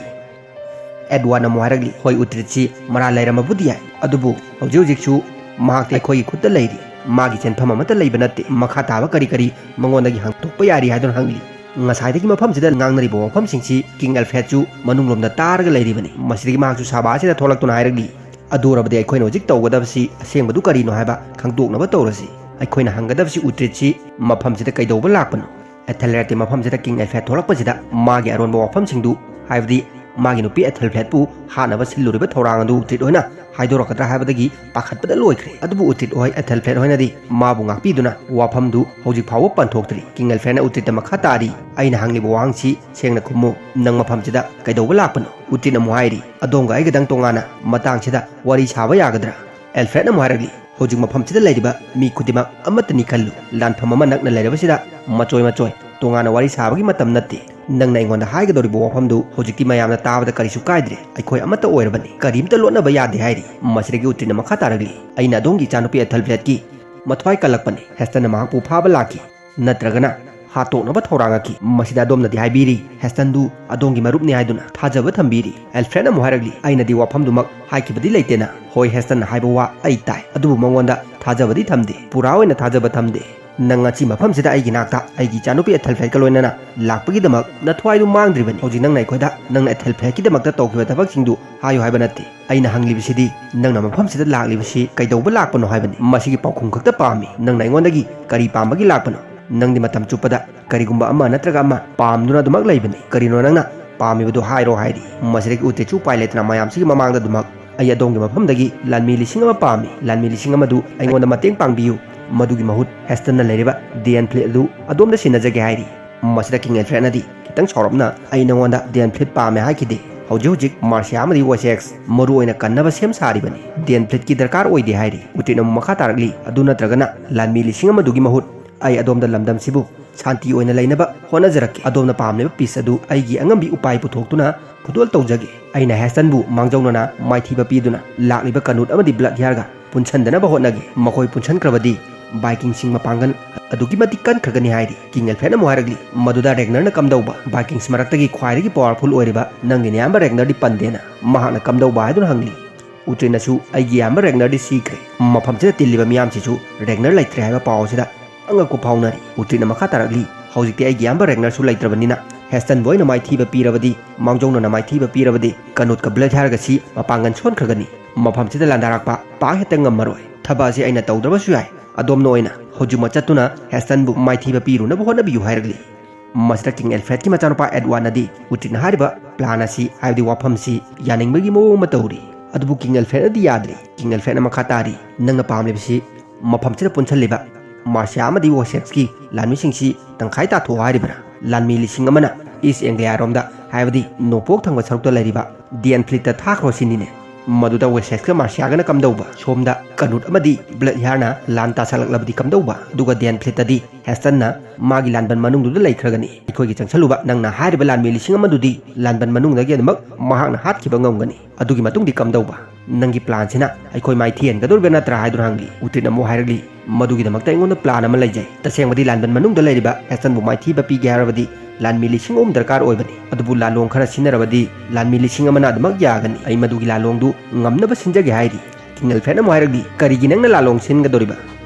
ꯑꯦꯗꯋꯥꯔꯗꯅ ꯑꯃꯨꯛ ꯍꯥꯏꯔꯛꯂꯤ, "ꯍꯣꯏ, ꯎꯇ꯭ꯔꯤꯠꯁꯤ ꯃꯔꯥꯜ ꯂꯩꯔꯝꯕꯕꯨꯗꯤ ꯌꯥꯏ, ꯑꯗꯨꯕꯨ ꯍꯧꯖꯤꯛ ꯍꯧꯖꯤꯛꯁꯨ ꯃꯍꯥꯛꯇꯤ ꯑꯩꯈꯣꯏꯒꯤ ꯈꯨꯠꯇ ꯂꯩꯔꯤ꯫ ꯃꯥꯒꯤ ꯆꯦꯟꯐꯝ ꯑꯃꯠꯇ ꯂꯩꯕ ꯅꯠꯇꯦ꯫ ꯃꯈꯥ ꯇꯥꯕ ꯀꯔꯤ ꯀꯔꯤ ꯃꯉꯣꯟꯗꯒꯤ ꯍꯪꯗꯣꯛꯄ ꯌꯥꯔꯤ ꯍꯥꯏꯗꯨꯅ ꯍꯪꯂꯤ꯫ ꯉꯁꯥꯏꯗꯒꯤ ꯃꯐꯝꯁꯤꯗ ꯉꯥꯡꯅꯔꯤꯕ ꯋꯥꯐꯝꯁꯤꯡꯁꯤ ꯀꯤꯡ ꯑꯦꯜꯐ꯭ꯔꯦꯗꯁꯨ ꯃꯅꯨꯡꯂꯣꯝꯗ ꯇꯥꯔꯒ ꯂꯩꯔꯤꯕꯅꯤ꯫ ꯃꯁꯤꯗꯒꯤ ꯃꯍꯥꯛꯁꯨ ꯁꯥꯕꯥꯁꯤꯗ ꯊꯣꯛꯂꯛꯇꯨꯅ ꯍꯥꯏꯔꯛꯂꯤ, "ꯑꯗꯨ ꯑꯣꯏꯔꯕꯗꯤ ꯑꯩꯈꯣꯏꯅ ꯍꯧꯖꯤꯛ ꯇꯧꯒꯗꯕꯁꯤ ꯑꯁꯦꯡꯕꯗꯨ ꯀꯔꯤꯅꯣ ꯍꯥꯏꯕ ꯈꯪꯗꯣꯛꯅꯕ ꯇꯧꯔꯁꯤ꯫ ꯑꯩꯈꯣꯏꯅ ꯍꯪꯒꯗꯕꯁꯤ ꯎꯇ꯭ꯔꯤꯠꯁꯤ ꯃꯐꯝꯁꯤꯗ ꯀꯩꯗꯧꯕ ꯂꯥꯛꯄꯅꯣ? ꯑꯦꯊꯦꯜꯔꯦꯠꯇꯤ ꯃꯐꯝꯁꯤꯗ ꯀꯤꯡ ꯑꯦꯜꯐ꯭ꯔꯦꯗ ꯊꯣꯛꯂꯛꯄꯁꯤꯗ ꯃꯥꯒꯤ ꯑꯔꯣꯟꯕ ꯋꯥꯐꯝꯁꯤꯡꯗꯨ, ꯍꯥꯏꯕꯗꯤ ꯃꯥꯒꯤ ꯅꯨꯄꯤ ꯑꯦꯊꯦꯜꯐ꯭ꯔꯦꯗꯄꯨ ꯍꯥꯠꯅꯕ ꯁꯤꯜꯂꯨꯔꯤꯕ ꯊꯧꯔꯥꯡ ꯑꯗꯨ ꯎꯇ꯭ꯔꯤꯠ ꯍꯣꯏꯅ ꯍꯥꯏꯗꯣꯔꯛꯀꯗ꯭ꯔꯥ ꯍꯥꯏꯕꯗꯒꯤ ꯄꯥꯈꯠꯄꯗ ꯂꯣꯏꯈ꯭ꯔꯦ꯫ ꯑꯗꯨꯕꯨ ꯎꯇ꯭ꯔꯤꯠ ꯍꯣꯏ ꯑꯦꯊꯦꯜꯐ꯭ꯔꯦꯗ ꯍꯣꯏꯅꯗꯤ ꯃꯥꯕꯨ ꯉꯥꯛꯄꯤꯗꯨꯅ ꯋꯥꯐꯝꯗꯨ ꯍꯧꯖꯤꯛ ꯐꯥꯎꯕ ꯄꯟꯊꯣꯛꯇ꯭ꯔꯤ꯫ ꯀꯤꯡ ꯑꯦꯜꯐ꯭ꯔꯦꯗꯅ ꯎꯇ꯭ꯔꯤꯠꯇ ꯃꯈꯥ ꯇꯥꯔꯤ, "ꯑꯩꯅ ꯍꯪꯂꯤꯕ ꯋꯥꯍꯪꯁꯤ ꯁꯦꯡꯅ ꯈꯨꯝꯃꯨ꯫ ꯅꯪ ꯃꯐꯝꯁꯤꯗ ꯀꯩꯗꯧꯕ ꯂꯥꯛꯄꯅꯣ?" ꯎꯇ꯭ꯔꯤꯠꯅ ꯑꯃꯨꯛ ꯍꯥꯏꯔꯤ, "ꯑꯗꯣꯝꯒ ꯑꯩꯒꯗꯪ ꯇꯣꯉꯥꯟꯅ ꯃꯇꯥꯡꯁꯤꯗ ꯋꯥꯔꯤ ꯁꯥꯕ ꯌꯥꯒꯗ꯭ꯔꯥ?" ꯑꯦꯜꯐ꯭ꯔꯦꯗꯅ ꯑꯃꯨꯛ ꯍꯥꯏꯔꯛꯂꯤ, "ꯍꯧꯖꯤꯛ ꯃꯐꯝꯁꯤꯗ ꯂꯩꯔꯤꯕ ꯃꯤ ꯈꯨꯗꯤꯡꯃꯛ ꯑꯃꯠꯇꯅꯤ ꯈꯜꯂꯨ꯫ ꯂꯥꯟꯐꯝ ꯑꯃ ꯅꯛꯅ ꯂꯩꯔꯕꯁꯤꯗ ꯃꯆꯣꯏ ꯃꯆꯣꯏ ꯇꯣꯉꯥꯟꯅ ꯋꯥꯔꯤ ꯁꯥꯕꯒꯤ ꯃꯇꯝ ꯅꯠꯇꯦ꯫ ꯅꯪꯅ ꯑꯩꯉꯣꯟꯗ ꯍꯥꯏꯒꯗꯧꯔꯤꯕ ꯋꯥꯐꯝꯗꯨ ꯍꯧꯖꯤꯛꯇꯤ ꯃꯌꯥꯝꯅ ꯇꯥꯕꯗ ꯀꯔꯤꯁꯨ ꯀꯥꯏꯗ꯭ꯔꯦ꯫ ꯑꯩꯈꯣꯏ ꯑꯃꯠꯇ ꯑꯣꯏꯔꯕꯅꯤ꯫ ꯀꯔꯤꯝꯇ ꯂꯣꯠꯅꯕ ꯌꯥꯗꯦ" ꯍꯥꯏꯔꯤ꯫ ꯃꯁꯤꯗꯒꯤ ꯎꯇ꯭ꯔꯤꯠꯅ ꯃꯈꯥ ꯇꯥꯔꯛꯂꯤ, "ꯑꯩꯅ ꯑꯗꯣꯝꯒꯤ ꯏꯆꯥꯅꯨꯄꯤ ꯑꯦꯊꯦꯜꯐ꯭ꯔꯦꯗꯀꯤ ꯃꯊ꯭ꯋꯥꯏ ꯀꯜꯂꯛꯄꯅꯤ꯫ ꯍꯦꯁꯇꯟꯅ ꯃꯍꯥꯛꯄꯨ ꯐꯥꯕ ꯂꯥꯛꯈꯤ, ꯅꯠꯇ꯭ꯔꯒꯅ ꯍꯥꯠꯇꯣꯛꯅꯕ ꯊꯧꯔꯥꯡꯉꯛꯈꯤ꯫ ꯃꯁꯤꯗ ꯑꯗꯣꯝꯅꯗꯤ ꯍꯥꯏꯕꯤꯔꯤ, ꯍꯦꯁꯇꯟꯗꯨ ꯑꯗꯣꯝꯒꯤ ꯃꯔꯨꯞꯅꯤ ꯍꯥꯏꯗꯨꯅ ꯊꯥꯖꯕ ꯊꯝꯕꯤꯔꯤ꯫" ꯑꯦꯜꯐ꯭ꯔꯦꯗꯅ ꯑꯃꯨꯛ ꯍꯥꯏꯔꯛꯂꯤ, "ꯑꯩꯅꯗꯤ ꯋꯥꯐꯝꯗꯨꯃꯛ ꯍꯥꯏꯈꯤꯕꯗꯤ ꯂꯩꯇꯦꯅ꯫ ꯍꯣꯏ, ꯍꯦꯁꯇꯟꯅ ꯍꯥꯏꯕ ꯋꯥ ꯑꯩ ꯇꯥꯏ, ꯑꯗꯨꯕꯨ ꯃꯉꯣꯟꯗ ꯊꯥꯖꯕꯗꯤ ꯊꯝꯗꯦ, ꯄꯨꯔꯥ ꯑꯣꯏꯅ ꯊꯥꯖꯕ ꯊꯝꯗꯦ꯫ ꯅꯪ ꯉꯁꯤ ꯃꯐꯝꯁꯤꯗ ꯑꯩꯒꯤ ꯅꯥꯛꯇ ꯑꯩꯒꯤ ꯏꯆꯥꯅꯨꯄꯤ ꯑꯦꯊꯦꯜꯐ꯭ꯔꯦꯗꯀ ꯂꯣꯏꯅꯅ ꯂꯥꯛꯄꯒꯤꯗꯃꯛ ꯅꯊ꯭ꯋꯥꯏꯗꯨ ꯃꯥꯡꯗ꯭ꯔꯤꯕꯅꯤ꯫ ꯍꯧꯖꯤꯛ ꯅꯪꯅ ꯑꯩꯈꯣꯏꯗ ꯅꯪꯅ ꯑꯦꯊꯦꯜꯐ꯭ꯔꯦꯗꯀꯤꯗꯃꯛꯇ ꯇꯧꯈꯤꯕ ꯊꯕꯛꯁꯤꯡꯗꯨ ꯍꯥꯏꯌꯨ ꯍꯥꯏꯕ ꯅꯠꯇꯦ꯫ ꯑꯩꯅ ꯍꯪꯂꯤꯕꯁꯤꯗꯤ ꯅꯪꯅ ꯃꯐꯝꯁꯤꯗ ꯂꯥꯛꯂꯤꯕꯁꯤ ꯀꯩꯗꯧꯕ ꯂꯥꯛꯄꯅꯣ ꯍꯥꯏꯕꯅꯤ꯫" ꯃꯁꯤꯒꯤ ꯄꯥꯎꯈꯨꯝ ꯈꯛꯇ ꯄꯥꯝꯃꯤ꯫ "ꯅꯪꯅ ꯑꯩꯉꯣꯟꯗꯒꯤ ꯀꯔꯤ ꯄꯥꯝꯕꯒꯤ ꯂꯥꯛꯄꯅꯣ? ꯅꯪꯗꯤ ꯃꯇꯝ ꯆꯨꯞꯄꯗ ꯀꯔꯤꯒꯨꯝꯕ ꯑꯃ ꯅꯠꯇ꯭ꯔꯒ ꯑꯃ ꯄꯥꯝꯗꯨꯅ ꯑꯗꯨꯃꯛ ꯂꯩꯕꯅꯤ꯫ ꯀꯔꯤꯅꯣ ꯅꯪꯅ ꯄꯥꯝꯃꯤꯕꯗꯨ ꯍꯥꯏꯔꯣ" ꯍꯥꯏꯔꯤ꯫ ꯃꯁꯤꯗꯒꯤ ꯎꯇ꯭ꯔꯤꯠꯁꯨ ꯎꯄꯥꯏ ꯂꯩꯇꯅ ꯃꯌꯥꯝꯁꯤꯒꯤ ꯃꯃꯥꯡꯗ ꯑꯗꯨꯃꯛ, "ꯑꯩ ꯑꯗꯣꯝꯒꯤ ꯃꯐꯝꯗꯒꯤ ꯂꯥꯟꯃꯤ ꯂꯤꯁꯤꯡ ꯑꯃ ꯄꯥꯝꯃꯤ꯫ ꯂꯥꯟꯃꯤ ꯂꯤꯁꯤꯡ ꯑꯃꯗꯨ ꯑꯩꯉꯣꯟꯗ ꯃꯇꯦꯡ ꯄꯥꯡꯕꯤꯌꯨ꯫ ꯃꯗꯨꯒꯤ ꯃꯍꯨꯠ ꯍꯦꯁꯇꯟꯅ ꯂꯩꯔꯤꯕ ꯗꯦꯟ ꯐ꯭ꯂꯤꯠ ꯑꯗꯨ ꯑꯗꯣꯝꯗ ꯁꯤꯟꯅꯖꯒꯦ" ꯍꯥꯏꯔꯤ꯫ ꯃꯁꯤꯗ ꯀꯤꯡ ꯑꯦꯜꯐ꯭ꯔꯦꯗꯅꯗꯤ ꯈꯤꯇꯪ ꯁꯥꯎꯔꯞꯅ, "ꯑꯩ ꯅꯉꯣꯟꯗ ꯗꯦꯟ ꯐ꯭ꯂꯤꯠ ꯄꯥꯝꯃꯦ ꯍꯥꯏꯈꯤꯗꯦ꯫ ꯍꯧꯖꯤꯛ ꯍꯧꯖꯤꯛ ꯃꯥꯔꯁꯤꯌꯥ ꯑꯃꯗꯤ ꯋꯦꯁꯦꯛꯁ ꯃꯔꯨ ꯑꯣꯏꯅ ꯀꯟꯅꯕ ꯁꯦꯝ ꯁꯥꯔꯤꯕꯅꯤ꯫ ꯗꯦꯟ ꯐ꯭ꯂꯤꯠꯀꯤ ꯗꯔꯀꯥꯔ ꯑꯣꯏꯗꯦ" ꯍꯥꯏꯔꯤ꯫ ꯎꯇ꯭ꯔꯤꯠꯅ ꯑꯃꯨꯛ ꯃꯈꯥ ꯇꯥꯔꯛꯂꯤ, "ꯑꯗꯨ ꯅꯠꯇ꯭ꯔꯒꯅ ꯂꯥꯟꯃꯤ ꯂꯤꯁꯤꯡ ꯑꯃꯗꯨꯒꯤ ꯃꯍꯨꯠ ꯑꯩ ꯑꯗꯣꯝꯗ ꯂꯝꯗꯝꯁꯤꯕꯨ ꯁꯥꯟꯇꯤ ꯑꯣꯏꯅ ꯂꯩꯅꯕ ꯍꯣꯠꯅꯖꯔꯛꯀꯦ꯫ ꯑꯗꯣꯝꯅ ꯄꯥꯝꯂꯤꯕ ꯄꯤꯁ ꯑꯗꯨ ꯑꯩꯒꯤ ꯑꯉꯝꯕꯤ ꯎꯄꯥꯏ ꯄꯨꯊꯣꯛꯇꯨꯅ ꯈꯨꯗꯣꯜ ꯇꯧꯖꯒꯦ꯫ ꯑꯩꯅ ꯍꯦꯁꯇꯟꯕꯨ ꯃꯥꯡꯖꯧꯅꯅ ꯃꯥꯏꯊꯤꯕ ꯄꯤꯗꯨꯅ ꯂꯥꯛꯂꯤꯕ ꯀꯅꯨꯠ ꯑꯃꯗꯤ ꯕ꯭ꯂꯠ ꯍꯤꯌꯥꯔꯒ ꯄꯨꯟꯁꯟꯗꯅꯕ ꯍꯣꯠꯅꯒꯦ꯫ ꯃꯈꯣꯏ ꯄꯨꯟꯁꯟꯈ꯭ꯔꯕꯗꯤ ꯚꯥꯏꯀꯤꯡꯁꯤꯡ ꯃꯄꯥꯡꯒꯜ ꯑꯗꯨꯛꯀꯤ ꯃꯇꯤꯛ ꯀꯟꯈ꯭ꯔꯒꯅꯤ" ꯍꯥꯏꯔꯤ꯫ ꯀꯤꯡ ꯑꯦꯜꯐ꯭ꯔꯦꯗꯅ ꯑꯃꯨꯛ ꯍꯥꯏꯔꯛꯂꯤ, "ꯃꯗꯨꯗ ꯔꯦꯒꯅꯔꯅ ꯀꯝꯗꯧꯕ? ꯚꯥꯏꯀꯤꯡꯁ ꯃꯔꯛꯇꯒꯤ ꯈ꯭ꯋꯥꯏꯗꯒꯤ ꯄꯋꯥꯔꯐꯨꯜ ꯑꯣꯏꯔꯤꯕ ꯅꯪꯒꯤ ꯅꯌꯥꯝꯕ ꯔꯦꯒꯅꯔꯗꯤ ꯄꯟꯗꯦꯅ ꯃꯍꯥꯛꯅ ꯀꯝꯗꯧꯕ?" ꯍꯥꯏꯗꯨꯅ ꯍꯪꯂꯤ꯫ ꯎꯇ꯭ꯔꯤꯠꯅꯁꯨ ꯑꯩꯒꯤ ꯏꯌꯥꯝꯕ ꯔꯦꯒꯅꯔꯗꯤ ꯁꯤꯈ꯭ꯔꯦ, ꯃꯐꯝꯁꯤꯗ ꯇꯤꯜꯂꯤꯕ ꯃꯤꯌꯥꯝꯁꯤꯁꯨ ꯔꯦꯒꯅꯔ ꯂꯩꯇ꯭ꯔꯦ ꯍꯥꯏꯕ ꯄꯥꯎ ꯑꯁꯤꯗ ꯑꯉꯛꯄ ꯐꯥꯎꯅꯔꯤ꯫ ꯎꯇ꯭ꯔꯤꯠꯅ ꯃꯈꯥ ꯇꯥꯔꯛꯂꯤ, ꯍꯧꯖꯤꯛꯇꯤ ꯑꯩꯒꯤ ꯏꯌꯥꯝꯕ ꯔꯦꯒꯅꯔꯁꯨ ꯂꯩꯇ꯭ꯔꯕꯅꯤꯅ ꯍꯦꯁꯇꯟꯕꯨ ꯑꯩꯅ ꯃꯥꯏꯊꯤꯕ ꯄꯤꯔꯕꯗꯤ, ꯃꯥꯡꯖꯧꯅꯅ ꯃꯥꯏꯊꯤꯕ ꯄꯤꯔꯕꯗꯤ ꯀꯅꯨꯠꯀ ꯕ꯭ꯂꯦꯠ ꯍꯥꯏꯔꯒꯁꯤ ꯃꯄꯥꯡꯒꯜ ꯁꯣꯟꯈ꯭ꯔꯒꯅꯤ꯫ ꯃꯐꯝꯁꯤꯗ ꯂꯥꯟꯗꯥꯔꯛꯄ ꯄꯥꯛ ꯍꯦꯛꯇ ꯉꯝꯃꯔꯣꯏ꯫ ꯊꯕꯛ ꯑꯁꯤ ꯑꯩꯅ ꯇꯧꯗ꯭ꯔꯕꯁꯨ ꯌꯥꯏ, ꯑꯗꯣꯝꯅ ꯑꯣꯏꯅ ꯍꯧꯖꯤꯛꯃꯛ ꯆꯠꯇꯨꯅ ꯍꯦꯁꯇꯟꯕꯨ ꯃꯥꯏꯊꯤꯕ ꯄꯤꯔꯨꯅꯕ ꯍꯣꯠꯅꯕꯤꯌꯨ ꯍꯥꯏꯔꯛꯂꯤ꯫ ꯃꯁꯤꯗ ꯀꯤꯡ ꯑꯦꯜꯐ꯭ꯔꯦꯗꯀꯤ ꯃꯆꯥꯅꯨꯄꯥ ꯑꯦꯗꯋꯥꯔꯗꯅꯗꯤ ꯎꯇ꯭ꯔꯤꯠꯅ ꯍꯥꯏꯔꯤꯕ ꯄ꯭ꯂꯥꯟ ꯑꯁꯤ, ꯍꯥꯏꯕꯗꯤ ꯋꯥꯐꯝꯁꯤ, ꯌꯥꯅꯤꯡꯕꯒꯤ ꯃꯑꯣꯡ ꯑꯃ ꯇꯧꯔꯤ꯫ ꯑꯗꯨꯕꯨ ꯀꯤꯡ ꯑꯦꯜꯐ꯭ꯔꯦꯗꯅꯗꯤ ꯌꯥꯗ꯭ꯔꯤ꯫ ꯀꯤꯡ ꯑꯦꯜꯐ꯭ꯔꯦꯗꯅ ꯃꯈꯥ ꯇꯥꯔꯤ, ꯅꯪꯅ ꯄꯥꯝꯂꯤꯕꯁꯤ ꯃꯐꯝꯁꯤꯗ ꯄꯨꯟꯁꯜꯂꯤꯕ ꯃꯥꯔꯁꯤꯌꯥ ꯑꯃꯗꯤ ꯋꯦꯁꯦꯛꯁꯀꯤ ꯂꯥꯟꯃꯤꯁꯤꯡꯁꯤ ꯇꯪꯈꯥꯏ ꯇꯥꯊꯣꯛꯑꯣ ꯍꯥꯏꯔꯤꯕ꯭ꯔꯥ? ꯂꯥꯟꯃꯤ ꯂꯤꯁꯤꯡ ꯑꯃꯅ ꯏꯁ ꯑꯦꯡꯒ꯭ꯂꯤꯌꯥꯔꯣꯝꯗ, ꯍꯥꯏꯕꯗꯤ ꯅꯣꯡꯄꯣꯛ ꯊꯪꯕ ꯁꯔꯨꯛꯇ ꯂꯩꯔꯤꯕ ꯗꯦꯟ ꯐ꯭ꯂꯤꯠꯇ ꯊꯥꯈ꯭ꯔꯣ ꯁꯤꯅꯤꯅꯦ꯫ ꯃꯗꯨꯗ ꯋꯦꯁꯦꯛꯁꯀ ꯃꯥꯔꯁꯤꯌꯥꯒꯅ ꯀꯝꯗꯧꯕ? ꯁꯣꯝꯗ ꯀꯅꯨꯠ ꯑꯃꯗꯤ ꯕ꯭ꯂꯦꯠ ꯍꯤꯌꯥꯔꯅ ꯂꯥꯟ ꯇꯥꯁꯜꯂꯛꯂꯕꯗꯤ ꯀꯝꯗꯧꯕ? ꯑꯗꯨꯒ ꯗꯦꯟ ꯐ꯭ꯂꯤꯠꯇꯗꯤ ꯍꯦꯁꯇꯟꯅ ꯃꯥꯒꯤ ꯂꯥꯟꯕꯟ ꯃꯅꯨꯡꯗꯨꯗ ꯂꯩꯈ꯭ꯔꯒꯅꯤ꯫ ꯑꯩꯈꯣꯏꯒꯤ ꯆꯪꯁꯜꯂꯨꯕ ꯅꯪꯅ ꯍꯥꯏꯔꯤꯕ ꯂꯥꯟꯃꯤ ꯂꯤꯁꯤꯡ ꯑꯃꯗꯨꯗꯤ ꯂꯥꯟꯕꯟ ꯃꯅꯨꯡꯗꯒꯤ ꯑꯗꯨꯃꯛ ꯃꯍꯥꯛꯅ ꯍꯥꯠꯈꯤꯕ ꯉꯝꯒꯅꯤ꯫ ꯑꯗꯨꯒꯤ ꯃꯇꯨꯡꯗꯤ ꯀꯝꯗꯧꯕ? ꯅꯪꯒꯤ ꯄ꯭ꯂꯥꯟꯁꯤꯅ ꯑꯩꯈꯣꯏ ꯃꯥꯏꯊꯤꯍꯟꯒꯗꯧꯔꯤꯕ꯭ꯔꯥ ꯅꯠꯇ꯭ꯔꯥ ꯍꯥꯏꯗꯨꯅ ꯍꯪꯂꯤ꯫ ꯎꯇ꯭ꯔꯤꯠꯅ ꯑꯃꯨꯛ ꯍꯥꯏꯔꯛꯂꯤ, ꯃꯗꯨꯒꯤꯗꯃꯛꯇ ꯑꯩꯉꯣꯟꯗ ꯄ꯭ꯂꯥꯟ ꯑꯃ ꯂꯩꯖꯩ꯫ ꯇꯁꯦꯡꯕꯗꯤ ꯂꯥꯟꯕꯟ ꯃꯅꯨꯡꯗ ꯂꯩꯔꯤꯕ ꯍꯦꯁꯇꯟꯕꯨ ꯃꯥꯏꯊꯤꯕ ꯄꯤꯒꯦ ꯍꯥꯏꯔꯕꯗꯤ ꯂꯥꯟꯃꯤ ꯂꯤꯁꯤꯡ ꯑꯍꯨꯝ ꯗꯔꯀꯥꯔ ꯑꯣꯏꯕꯅꯤ꯫ ꯑꯗꯨꯕꯨ ꯂꯥꯂꯣꯡ ꯈꯔ ꯁꯤꯖꯤꯟꯅꯔꯕꯗꯤ ꯂꯥꯟꯃꯤ ꯂꯤꯁꯤꯡ ꯑꯃꯅ ꯑꯗꯨꯃꯛ ꯌꯥꯒꯅꯤ꯫ ꯑꯩ ꯃꯗꯨꯒꯤ ꯂꯥꯂꯣꯡꯗꯨ ꯉꯝꯅꯕ ꯁꯤꯟꯖꯒꯦ ꯍꯥꯏꯔꯤ꯫ ꯀꯤꯡ ꯑꯦꯜꯐ꯭ꯔꯦꯗꯅ ꯑꯃꯨꯛ ꯍꯥꯏꯔꯛꯂꯤ, ꯀꯔꯤꯒꯤ ꯅꯪꯅ ꯂꯥꯂꯣꯡ ꯁꯤꯟꯒꯗꯧꯔꯤꯕ?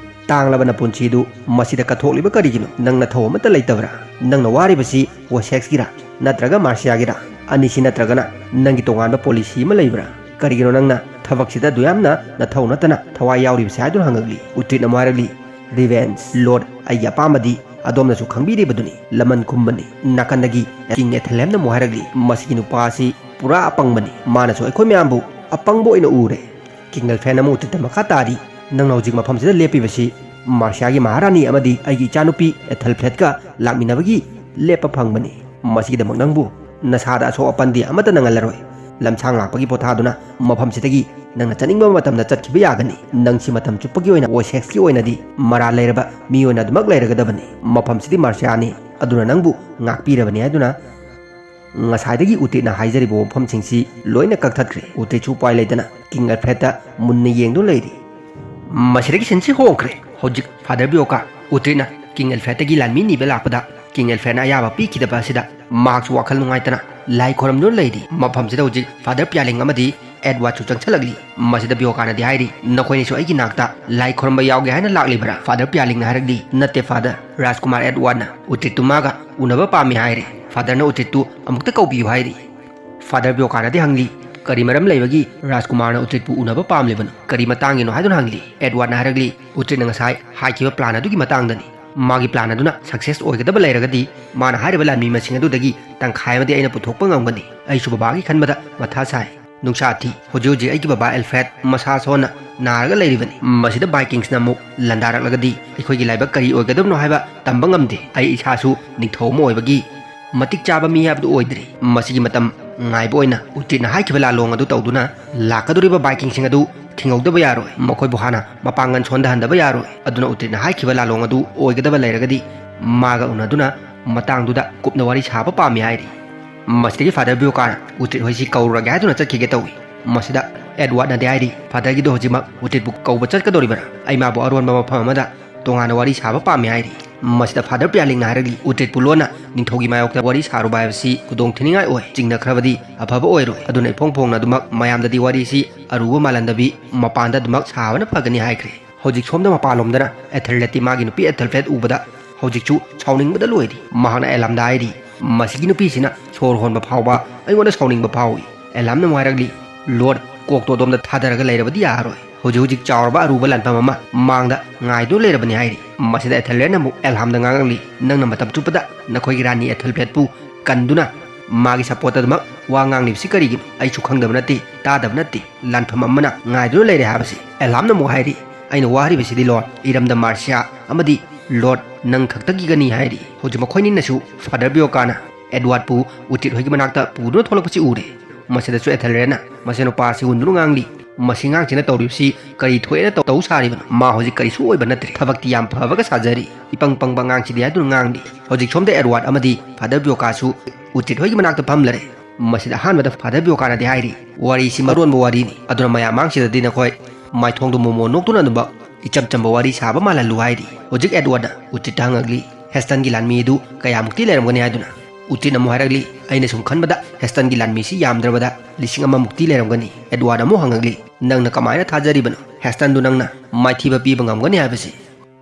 ꯇꯥꯡꯂꯕ ꯅꯄꯨꯟꯁꯤꯗꯨ ꯃꯁꯤꯗ ꯀꯠꯊꯣꯛꯂꯤꯕ ꯀꯔꯤꯒꯤꯅꯣ? ꯅꯪ ꯅꯊꯧ ꯑꯃꯠꯇ ꯂꯩꯇꯕ꯭ꯔꯥ? ꯅꯪꯅ ꯋꯥꯔꯤꯕꯁꯤ ꯋꯦꯁꯦꯛꯁꯀꯤꯔꯥ ꯅꯠꯇ꯭ꯔꯒ ꯃꯥꯔꯁꯤꯌꯥꯒꯤꯔꯥ? ꯑꯅꯤꯁꯤ ꯅꯠꯇ꯭ꯔꯒꯅ ꯅꯪꯒꯤ ꯇꯣꯉꯥꯟꯕ ꯄꯣꯂꯤꯁꯤ ꯑꯃ ꯂꯩꯕ꯭ꯔꯥ? ꯀꯔꯤꯒꯤꯅꯣ ꯅꯪꯅ ꯊꯕꯛꯁꯤꯗ ꯑꯗꯨ ꯌꯥꯝꯅ ꯅꯊꯧ ꯅꯠꯇꯅ ꯊꯋꯥꯏ ꯌꯥꯎꯔꯤꯕꯁꯦ ꯍꯥꯏꯗꯨꯅ ꯍꯪꯉꯛꯂꯤ꯫ ꯎꯇ꯭ꯔꯤꯠꯅ ꯑꯃꯨꯛ ꯍꯥꯏꯔꯛꯂꯤ, ꯔꯤꯚꯦꯟꯖ ꯂꯣꯔꯗ, ꯑꯩꯒꯤ ꯑꯄꯥꯝꯕꯗꯤ ꯑꯗꯣꯝꯅꯁꯨ ꯈꯪꯕꯤꯔꯤꯕꯗꯨꯅꯤ꯫ ꯂꯃꯟ ꯈꯨꯝꯕꯅꯤ꯫ ꯅꯥꯀꯟꯗꯒꯤ ꯀꯤꯡ ꯑꯦꯊꯦꯜꯍꯦꯝꯅ ꯑꯃꯨꯛ ꯍꯥꯏꯔꯛꯂꯤ, ꯃꯁꯤꯒꯤ ꯅꯨꯄꯥ ꯑꯁꯤ ꯄꯨꯔꯥ ꯑꯄꯪꯕꯅꯤ꯫ ꯃꯥꯅꯁꯨ ꯑꯩꯈꯣꯏ ꯃꯌꯥꯝꯕꯨ ꯑꯄꯪꯕ ꯑꯣꯏꯅ ꯎꯔꯦ꯫ ꯀꯤꯡ ꯑꯦꯜꯐ꯭ꯔꯦꯗꯅ ꯑꯃꯨꯛ ꯎꯇ꯭ꯔꯤꯠꯇ ꯃꯈꯥ ꯇꯥꯔꯤ, ꯅꯪꯅ ꯍꯧꯖꯤꯛ ꯃꯐꯝꯁꯤꯗ ꯂꯦꯞꯄꯤꯕꯁꯤ ꯃꯥꯔꯁꯤꯌꯥꯒꯤ ꯃꯍꯥꯔꯥꯅꯤ ꯑꯃꯗꯤ ꯑꯩꯒꯤ ꯏꯆꯥꯅꯨꯄꯤ ꯑꯦꯊꯦꯜꯐ꯭ꯔꯦꯗꯀ ꯂꯥꯛꯃꯤꯟꯅꯕꯒꯤ ꯂꯦꯞꯄ ꯐꯪꯕꯅꯤ꯫ ꯃꯁꯤꯒꯤꯗꯃꯛ ꯅꯪꯕꯨ ꯅꯁꯥꯗ ꯑꯁꯣꯛ ꯑꯄꯟꯗꯤ ꯑꯃꯠꯇ ꯅꯪꯍꯜꯂꯔꯣꯏ꯫ ꯂꯝꯁꯥꯡ ꯂꯥꯛꯄꯒꯤ ꯄꯣꯊꯥꯗꯨꯅ ꯃꯐꯝꯁꯤꯗꯒꯤ ꯅꯪꯅ ꯆꯠꯅꯤꯡꯕ ꯃꯇꯝꯗ ꯆꯠꯈꯤꯕ ꯌꯥꯒꯅꯤ꯫ ꯅꯪꯁꯤ ꯃꯇꯝ ꯆꯨꯞꯄꯒꯤ ꯑꯣꯏꯅ ꯋꯦꯁꯦꯛꯁꯀꯤ ꯑꯣꯏꯅꯗꯤ ꯃꯔꯥꯜ ꯂꯩꯔꯕ ꯃꯤ ꯑꯣꯏꯅ ꯑꯗꯨꯃꯛ ꯂꯩꯔꯒꯗꯕꯅꯤ꯫ ꯃꯐꯝꯁꯤꯗꯤ ꯃꯥꯔꯁꯤꯌꯥꯅꯤ, ꯑꯗꯨꯅ ꯅꯪꯕꯨ ꯉꯥꯛꯄꯤꯔꯕꯅꯤ ꯍꯥꯏꯗꯨꯅ ꯉꯁꯥꯏꯗꯒꯤ ꯎꯇ꯭ꯔꯤꯠꯅ ꯍꯥꯏꯖꯔꯤꯕ ꯋꯥꯐꯝꯁꯤꯡꯁꯤ ꯂꯣꯏꯅ ꯀꯛꯊꯠꯈ꯭ꯔꯦ꯫ ꯎꯇ꯭ꯔꯤꯠꯁꯨ ꯎꯄꯥꯏ ꯂꯩꯇꯅ ꯀꯤꯡ ꯑꯦꯜꯐ꯭ꯔꯦꯗꯇ ꯃꯨꯟꯅ ꯌꯦꯡꯗꯨꯅ ꯂꯩꯔꯤ꯫ ꯃꯁꯤꯗꯒꯤ ꯁꯤꯟꯁꯤ ꯍꯣꯡꯈ꯭ꯔꯦ꯫ ꯍꯧꯖꯤꯛ ꯐꯥꯗꯔ ꯕꯤꯌꯣꯀꯥ ꯎꯇ꯭ꯔꯤꯠꯅ ꯀꯤꯡ ꯑꯦꯜꯐ꯭ꯔꯦꯗꯇꯒꯤ ꯂꯥꯟꯃꯤ ꯅꯤꯕ ꯂꯥꯛꯄꯗ ꯀꯤꯡ ꯑꯦꯜꯐ꯭ꯔꯦꯗꯅ ꯑꯌꯥꯕ ꯄꯤꯈꯤꯗꯕ ꯑꯁꯤꯗ ꯃꯍꯥꯛꯁꯨ ꯋꯥꯈꯜ ꯅꯨꯡꯉꯥꯏꯇꯅ ꯂꯥꯏ ꯈꯣꯏꯔꯝꯗꯨꯅ ꯂꯩꯔꯤ꯫ ꯃꯐꯝꯁꯤꯗ ꯍꯧꯖꯤꯛ ꯐꯥꯗꯔ ꯄꯤꯌꯥꯂꯤꯡ ꯑꯃꯗꯤ ꯑꯦꯗꯋꯥꯔꯗꯁꯨ ꯆꯪꯁꯤꯜꯂꯛꯂꯤ꯫ ꯃꯁꯤꯗ ꯕꯤꯌꯣꯀꯥꯅꯗꯤ ꯍꯥꯏꯔꯤ, "ꯅꯈꯣꯏꯅꯤꯁꯨ ꯑꯩꯒꯤ ꯅꯥꯛꯇ ꯂꯥꯏ ꯈꯨꯔꯨꯝꯕ ꯌꯥꯎꯒꯦ ꯍꯥꯏꯅ ꯂꯥꯛꯂꯤꯕ꯭ꯔꯥ?" ꯐꯥꯗꯔ ꯄꯤꯌꯥꯂꯤꯡꯅ ꯍꯥꯏꯔꯛꯂꯤ, "ꯅꯠꯇꯦ ꯐꯥꯗꯔ, ꯔꯥꯖꯀꯨꯃꯥꯔ ꯑꯦꯗꯋꯥꯔꯗꯅ ꯎꯇ꯭ꯔꯤꯠꯇꯨ ꯃꯥꯒ ꯎꯅꯕ ꯄꯥꯝꯃꯤ ꯍꯥꯏꯔꯦ꯫ ꯐꯥꯗꯔꯅ ꯎꯇ꯭ꯔꯤꯠꯇꯨ ꯑꯃꯨꯛꯇ ꯀꯧꯕꯤꯌꯨ ꯍꯥꯏꯔꯤ꯫" ꯐꯥꯗꯔ ꯕꯤꯌꯣꯀꯥꯅꯗꯤ ꯍꯪꯂꯤ, "ꯀꯔꯤ ꯃꯔꯝ ꯂꯩꯕꯒꯤ ꯔꯥꯖꯀꯨꯃꯥꯔꯅ ꯎꯇ꯭ꯔꯤꯠꯄꯨ ꯎꯅꯕ ꯄꯥꯝꯂꯤꯕꯅꯣ? ꯀꯔꯤ ꯃꯇꯥꯡꯒꯤꯅꯣ?" ꯍꯥꯏꯗꯨꯅ ꯍꯪꯂꯤ꯫ ꯑꯦꯗꯋꯥꯔꯗꯅ ꯍꯥꯏꯔꯛꯂꯤ, "ꯎꯇ꯭ꯔꯤꯠꯅ ꯉꯁꯥꯏ ꯍꯥꯏꯈꯤꯕ ꯄ꯭ꯂꯥꯟ ꯑꯗꯨꯒꯤ ꯃꯇꯥꯡꯗꯅꯤ꯫ ꯃꯥꯒꯤ ꯄ꯭ꯂꯥꯟ ꯑꯗꯨꯅ ꯁꯛꯁꯦꯁ ꯑꯣꯏꯒꯗꯕ ꯂꯩꯔꯒꯗꯤ ꯃꯥꯅ ꯍꯥꯏꯔꯤꯕ ꯂꯥꯟꯃꯤ ꯃꯁꯤꯡ ꯑꯗꯨꯗꯒꯤ ꯇꯪꯈꯥꯏ ꯑꯃꯗꯤ ꯑꯩꯅ ꯄꯨꯊꯣꯛꯄ ꯉꯝꯒꯅꯤ꯫ ꯑꯩꯁꯨ ꯕꯕꯥꯒꯤ ꯈꯟꯕꯗ ꯃꯊꯥ ꯁꯥꯏ꯫ ꯅꯨꯡꯁꯥ ꯊꯤ꯫ ꯍꯧꯖꯤꯛ ꯍꯧꯖꯤꯛ ꯑꯩꯒꯤ ꯕꯕꯥ ꯑꯦꯜꯐ꯭ꯔꯦꯗ ꯃꯁꯥ ꯁꯣꯟꯅ ꯅꯥꯔꯒ ꯂꯩꯔꯤꯕꯅꯤ꯫ ꯃꯁꯤꯗ ꯚꯥꯏꯀꯤꯡꯁꯅ ꯑꯃꯨꯛ ꯂꯥꯟꯗꯥꯔꯛꯂꯒꯗꯤ ꯑꯩꯈꯣꯏꯒꯤ ꯂꯥꯏꯕꯛ ꯀꯔꯤ ꯑꯣꯏꯒꯗꯕꯅꯣ ꯍꯥꯏꯕ ꯇꯝꯕ ꯉꯝꯗꯦ꯫ ꯑꯩ ꯏꯁꯥꯁꯨ ꯅꯤꯡꯊꯧ ꯑꯃ ꯑꯣꯏꯕꯒꯤ ꯃꯇꯤꯛ ꯆꯥꯕ ꯃꯤ ꯍꯥꯏꯕꯗꯨ ꯑꯣꯏꯗ꯭ꯔꯤ꯫ ꯃꯁꯤꯒꯤ ꯃꯇꯝ ꯉꯥꯏꯕ ꯑꯣꯏꯅ ꯎꯇ꯭ꯔꯤꯠꯅ ꯍꯥꯏꯈꯤꯕ ꯂꯥꯂꯣꯡ ꯑꯗꯨ ꯇꯧꯗꯨꯅ ꯂꯥꯛꯀꯗꯧꯔꯤꯕ ꯚꯥꯏꯀꯤꯡꯁꯤꯡ ꯑꯗꯨ ꯊꯤꯡꯍꯧꯗꯕ ꯌꯥꯔꯣꯏ꯫ ꯃꯈꯣꯏꯕꯨ ꯍꯥꯟꯅ ꯃꯄꯥꯡꯒꯜ ꯁꯣꯟꯊꯍꯟꯗꯕ ꯌꯥꯔꯣꯏ꯫ ꯑꯗꯨꯅ ꯎꯇ꯭ꯔꯤꯠꯅ ꯍꯥꯏꯈꯤꯕ ꯂꯥꯂꯣꯡ ꯑꯗꯨ ꯑꯣꯏꯒꯗꯕ ꯂꯩꯔꯒꯗꯤ ꯃꯥꯒ ꯎꯅꯗꯨꯅ ꯃꯇꯥꯡꯗꯨꯗ ꯀꯨꯞꯅ ꯋꯥꯔꯤ ꯁꯥꯕ ꯄꯥꯝꯃꯤ" ꯍꯥꯏꯔꯤ꯫ ꯃꯁꯤꯗꯒꯤ ꯐꯥꯗꯔ ꯕꯤꯌꯣꯀꯥꯅ ꯎꯇ꯭ꯔꯤꯠ ꯍꯣꯏꯁꯤ ꯀꯧꯔꯨꯔꯒꯦ ꯍꯥꯏꯗꯨꯅ ꯆꯠꯈꯤꯒꯦ ꯇꯧꯏ꯫ ꯃꯁꯤꯗ ꯑꯦꯗꯋꯥꯔꯗꯅꯗꯤ ꯍꯥꯏꯔꯤ, "ꯐꯥꯗꯔꯒꯤꯗꯣ ꯍꯧꯖꯤꯛꯃꯛ ꯎꯇ꯭ꯔꯤꯠꯄꯨ ꯀꯧꯕ ꯆꯠꯀꯗꯧꯔꯤꯕ꯭ꯔꯥ? ꯑꯩ ꯃꯥꯕꯨ ꯑꯔꯣꯟꯕ ꯃꯐꯝ ꯑꯃꯗ ꯇꯣꯉꯥꯟꯅ ꯋꯥꯔꯤ ꯁꯥꯕ ꯄꯥꯝꯃꯤ" ꯍꯥꯏꯔꯤ꯫ ꯃꯁꯤꯗ ꯐꯥꯗꯔ ꯄꯤꯌꯥꯂꯤꯡꯅ ꯍꯥꯏꯔꯛꯂꯤ, "ꯎꯇ꯭ꯔꯤꯠꯄꯨ ꯂꯣꯟꯅ ꯅꯤꯡꯊꯧꯒꯤ ꯃꯥꯌꯣꯛꯇ ꯋꯥꯔꯤ ꯁꯥꯔꯨꯕ ꯍꯥꯏꯕꯁꯤ ꯈꯨꯗꯣꯡ ꯊꯤꯅꯤꯡꯉꯥꯏ ꯑꯣꯏ꯫ ꯆꯤꯡꯅꯈ꯭ꯔꯕꯗꯤ ꯑꯐꯕ ꯑꯣꯏꯔꯣꯏ꯫ ꯑꯗꯨꯅ ꯏꯐꯣꯡ ꯐꯣꯡꯅ ꯑꯗꯨꯃꯛ ꯃꯌꯥꯝꯗꯗꯤ ꯋꯥꯔꯤꯁꯤ ꯑꯔꯨꯕ ꯃꯥꯜꯍꯟꯗꯕꯤ ꯃꯄꯥꯟꯗ ꯑꯗꯨꯃꯛ ꯁꯥꯕꯅ ꯐꯒꯅꯤ" ꯍꯥꯏꯈ꯭ꯔꯦ꯫ ꯍꯧꯖꯤꯛ ꯁꯣꯝꯗ ꯃꯄꯥꯟꯂꯣꯝꯗꯅ ꯑꯦꯊꯦꯜꯔꯦꯠꯇꯤ ꯃꯥꯒꯤ ꯅꯨꯄꯤ ꯑꯦꯊꯦꯜꯐ꯭ꯔꯦꯠ ꯎꯕꯗ ꯍꯧꯖꯤꯛꯁꯨ ꯁꯥꯎꯅꯤꯡꯕꯗ ꯂꯣꯏꯔꯤ꯫ ꯃꯍꯥꯛꯅ ꯑꯦꯂꯥꯝꯗ ꯍꯥꯏꯔꯤ, "ꯃꯁꯤꯒꯤ ꯅꯨꯄꯤꯁꯤꯅ ꯁꯣꯔ ꯍꯣꯟꯕ ꯐꯥꯎꯕ ꯑꯩꯉꯣꯟꯗ ꯁꯥꯎꯅꯤꯡꯕ ꯐꯥꯎꯏ꯫" ꯑꯦꯂꯥꯝꯅ ꯑꯃꯨꯛ ꯍꯥꯏꯔꯛꯂꯤ, "ꯂꯣꯔꯗ, ꯀꯣꯛꯇꯣ ꯑꯗꯣꯝꯗ ꯊꯥꯗꯔꯒ ꯂꯩꯔꯕꯗꯤ ꯌꯥꯔꯣꯏ꯫ ꯍꯧꯖꯤꯛ ꯍꯧꯖꯤꯛ ꯆꯥꯎꯔꯕ ꯑꯔꯨꯕ ꯂꯥꯟꯐꯝ ꯑꯃ ꯃꯥꯡꯗ ꯉꯥꯏꯗꯨꯅ ꯂꯩꯔꯕꯅꯤ" ꯍꯥꯏꯔꯤ꯫ ꯃꯁꯤꯗ ꯑꯦꯊꯦꯜꯔꯦꯠꯅ ꯑꯃꯨꯛ ꯑꯦꯂꯥꯝꯗ ꯉꯥꯡꯂꯛꯂꯤ, "ꯅꯪꯅ ꯃꯇꯝ ꯆꯨꯞꯄꯗ ꯅꯈꯣꯏꯒꯤ ꯔꯥꯅꯤ ꯑꯦꯊꯦꯜꯐ꯭ꯔꯦꯠꯄꯨ ꯀꯟꯗꯨꯅ ꯃꯥꯒꯤ ꯁꯄꯣꯔꯠꯇ ꯑꯗꯨꯃꯛ ꯋꯥ ꯉꯥꯡꯂꯤꯕꯁꯤ ꯀꯔꯤꯒꯤꯅꯣ? ꯑꯩꯁꯨ ꯈꯪꯗꯕ ꯅꯠꯇꯦ, ꯇꯥꯗꯕ ꯅꯠꯇꯦ꯫ ꯂꯥꯟꯐꯝ ꯑꯃꯅ ꯉꯥꯏꯗꯨꯅ ꯂꯩꯔꯦ ꯍꯥꯏꯕꯁꯤ꯫" ꯑꯦꯂꯥꯝꯅ ꯑꯃꯨꯛ ꯍꯥꯏꯔꯤ, "ꯑꯩꯅ ꯋꯥꯔꯤꯕꯁꯤꯗꯤ ꯂꯣꯔꯗ, ꯏꯔꯝꯗꯝ ꯃꯥꯔꯁꯤꯌꯥ ꯑꯃꯗꯤ ꯂꯣꯔꯗ ꯅꯪ ꯈꯛꯇꯒꯤꯒꯅꯤ" ꯍꯥꯏꯔꯤ꯫ ꯍꯧꯖꯤꯛ ꯃꯈꯣꯏꯅꯤꯅꯁꯨ ꯐꯥꯗꯔ ꯕꯤꯌꯣꯀꯥꯅ ꯑꯦꯗꯋꯥꯔꯗꯄꯨ ꯎꯇ꯭ꯔꯤꯠ ꯍꯣꯏꯒꯤ ꯃꯅꯥꯛꯇ ꯄꯨꯗꯨꯅ ꯊꯣꯛꯂꯛꯄꯁꯤ ꯎꯔꯦ꯫ ꯃꯁꯤꯗꯁꯨ ꯑꯦꯊꯦꯜꯔꯦꯠꯅ, "ꯃꯁꯤ ꯅꯨꯄꯥꯁꯤ ꯍꯨꯟꯗꯨꯅ ꯉꯥꯡꯂꯤ꯫ ꯃꯁꯤ ꯑꯉꯥꯡꯁꯤꯅ ꯇꯧꯔꯤꯕꯁꯤ ꯀꯔꯤ ꯊꯣꯛꯑꯦꯅ ꯇꯧ ꯁꯥꯔꯤꯕꯅꯣ? ꯃꯥ ꯍꯧꯖꯤꯛ ꯀꯔꯤꯁꯨ ꯑꯣꯏꯕ ꯅꯠꯇ꯭ꯔꯦ꯫ ꯊꯕꯛꯇꯤ ꯌꯥꯝ ꯐꯕꯒ ꯁꯥꯖꯔꯤ꯫ ꯏꯄꯪ ꯄꯪꯕ ꯑꯉꯥꯡꯁꯤꯗꯤ" ꯍꯥꯏꯗꯨꯅ ꯉꯥꯡꯂꯤ꯫ ꯍꯧꯖꯤꯛ ꯁꯣꯝꯗ ꯑꯦꯗꯋꯥꯔꯗ ꯑꯃꯗꯤ ꯐꯥꯗꯔ ꯕꯤꯌꯣꯀꯥꯁꯨ ꯎꯇ꯭ꯔꯤꯠ ꯍꯣꯏꯒꯤ ꯃꯅꯥꯛꯇ ꯐꯝꯂꯔꯦ꯫ ꯃꯁꯤꯗ ꯑꯍꯥꯟꯕꯗ ꯐꯥꯗꯔ ꯕꯤꯌꯣꯀꯥꯅꯗꯤ ꯍꯥꯏꯔꯤ, "ꯋꯥꯔꯤꯁꯤ ꯃꯔꯣꯟꯕ ꯋꯥꯔꯤꯅꯤ, ꯑꯗꯨꯅ ꯃꯌꯥꯝ ꯃꯥꯡꯁꯤꯗꯗꯤ ꯅꯈꯣꯏ ꯃꯥꯏꯊꯣꯡꯗꯨ ꯃꯣꯃꯣꯟ ꯅꯣꯛꯇꯨꯅ ꯑꯗꯨꯃꯛ ꯏꯆꯝ ꯆꯝꯕ ꯋꯥꯔꯤ ꯁꯥꯕ ꯃꯥꯜꯍꯜꯂꯨ" ꯍꯥꯏꯔꯤ꯫ ꯍꯧꯖꯤꯛ ꯑꯦꯗꯋꯥꯔꯗꯅ ꯎꯇ꯭ꯔꯤꯠꯇ ꯍꯪꯉꯛꯂꯤ, "ꯍꯦꯁꯇꯟꯒꯤ ꯂꯥꯟꯃꯤ ꯑꯗꯨ ꯀꯌꯥꯃꯨꯛꯇꯤ ꯂꯩꯔꯝꯒꯅꯤ?" ꯍꯥꯏꯗꯨꯅ꯫ ꯎꯇ꯭ꯔꯤꯠꯅ ꯑꯃꯨꯛ ꯍꯥꯏꯔꯛꯂꯤ, "ꯑꯩꯅ ꯁꯨꯝ ꯈꯟꯕꯗ ꯍꯦꯁꯇꯟꯒꯤ ꯂꯥꯟꯃꯤꯁꯤ ꯌꯥꯝꯗ꯭ꯔꯕꯗ ꯂꯤꯁꯤꯡ ꯑꯃꯃꯨꯛꯇꯤ ꯂꯩꯔꯝꯒꯅꯤ꯫" ꯑꯦꯗꯋꯥꯔꯗ ꯑꯃꯨꯛ ꯍꯪꯉꯛꯂꯤ, "ꯅꯪꯅ ꯀꯃꯥꯏꯅ ꯊꯥꯖꯔꯤꯕꯅꯣ ꯍꯦꯁꯇꯟꯗꯨ ꯅꯪꯅ ꯃꯥꯏꯊꯤꯕ ꯄꯤꯕ ꯉꯝꯒꯅꯤ ꯍꯥꯏꯕꯁꯤ?"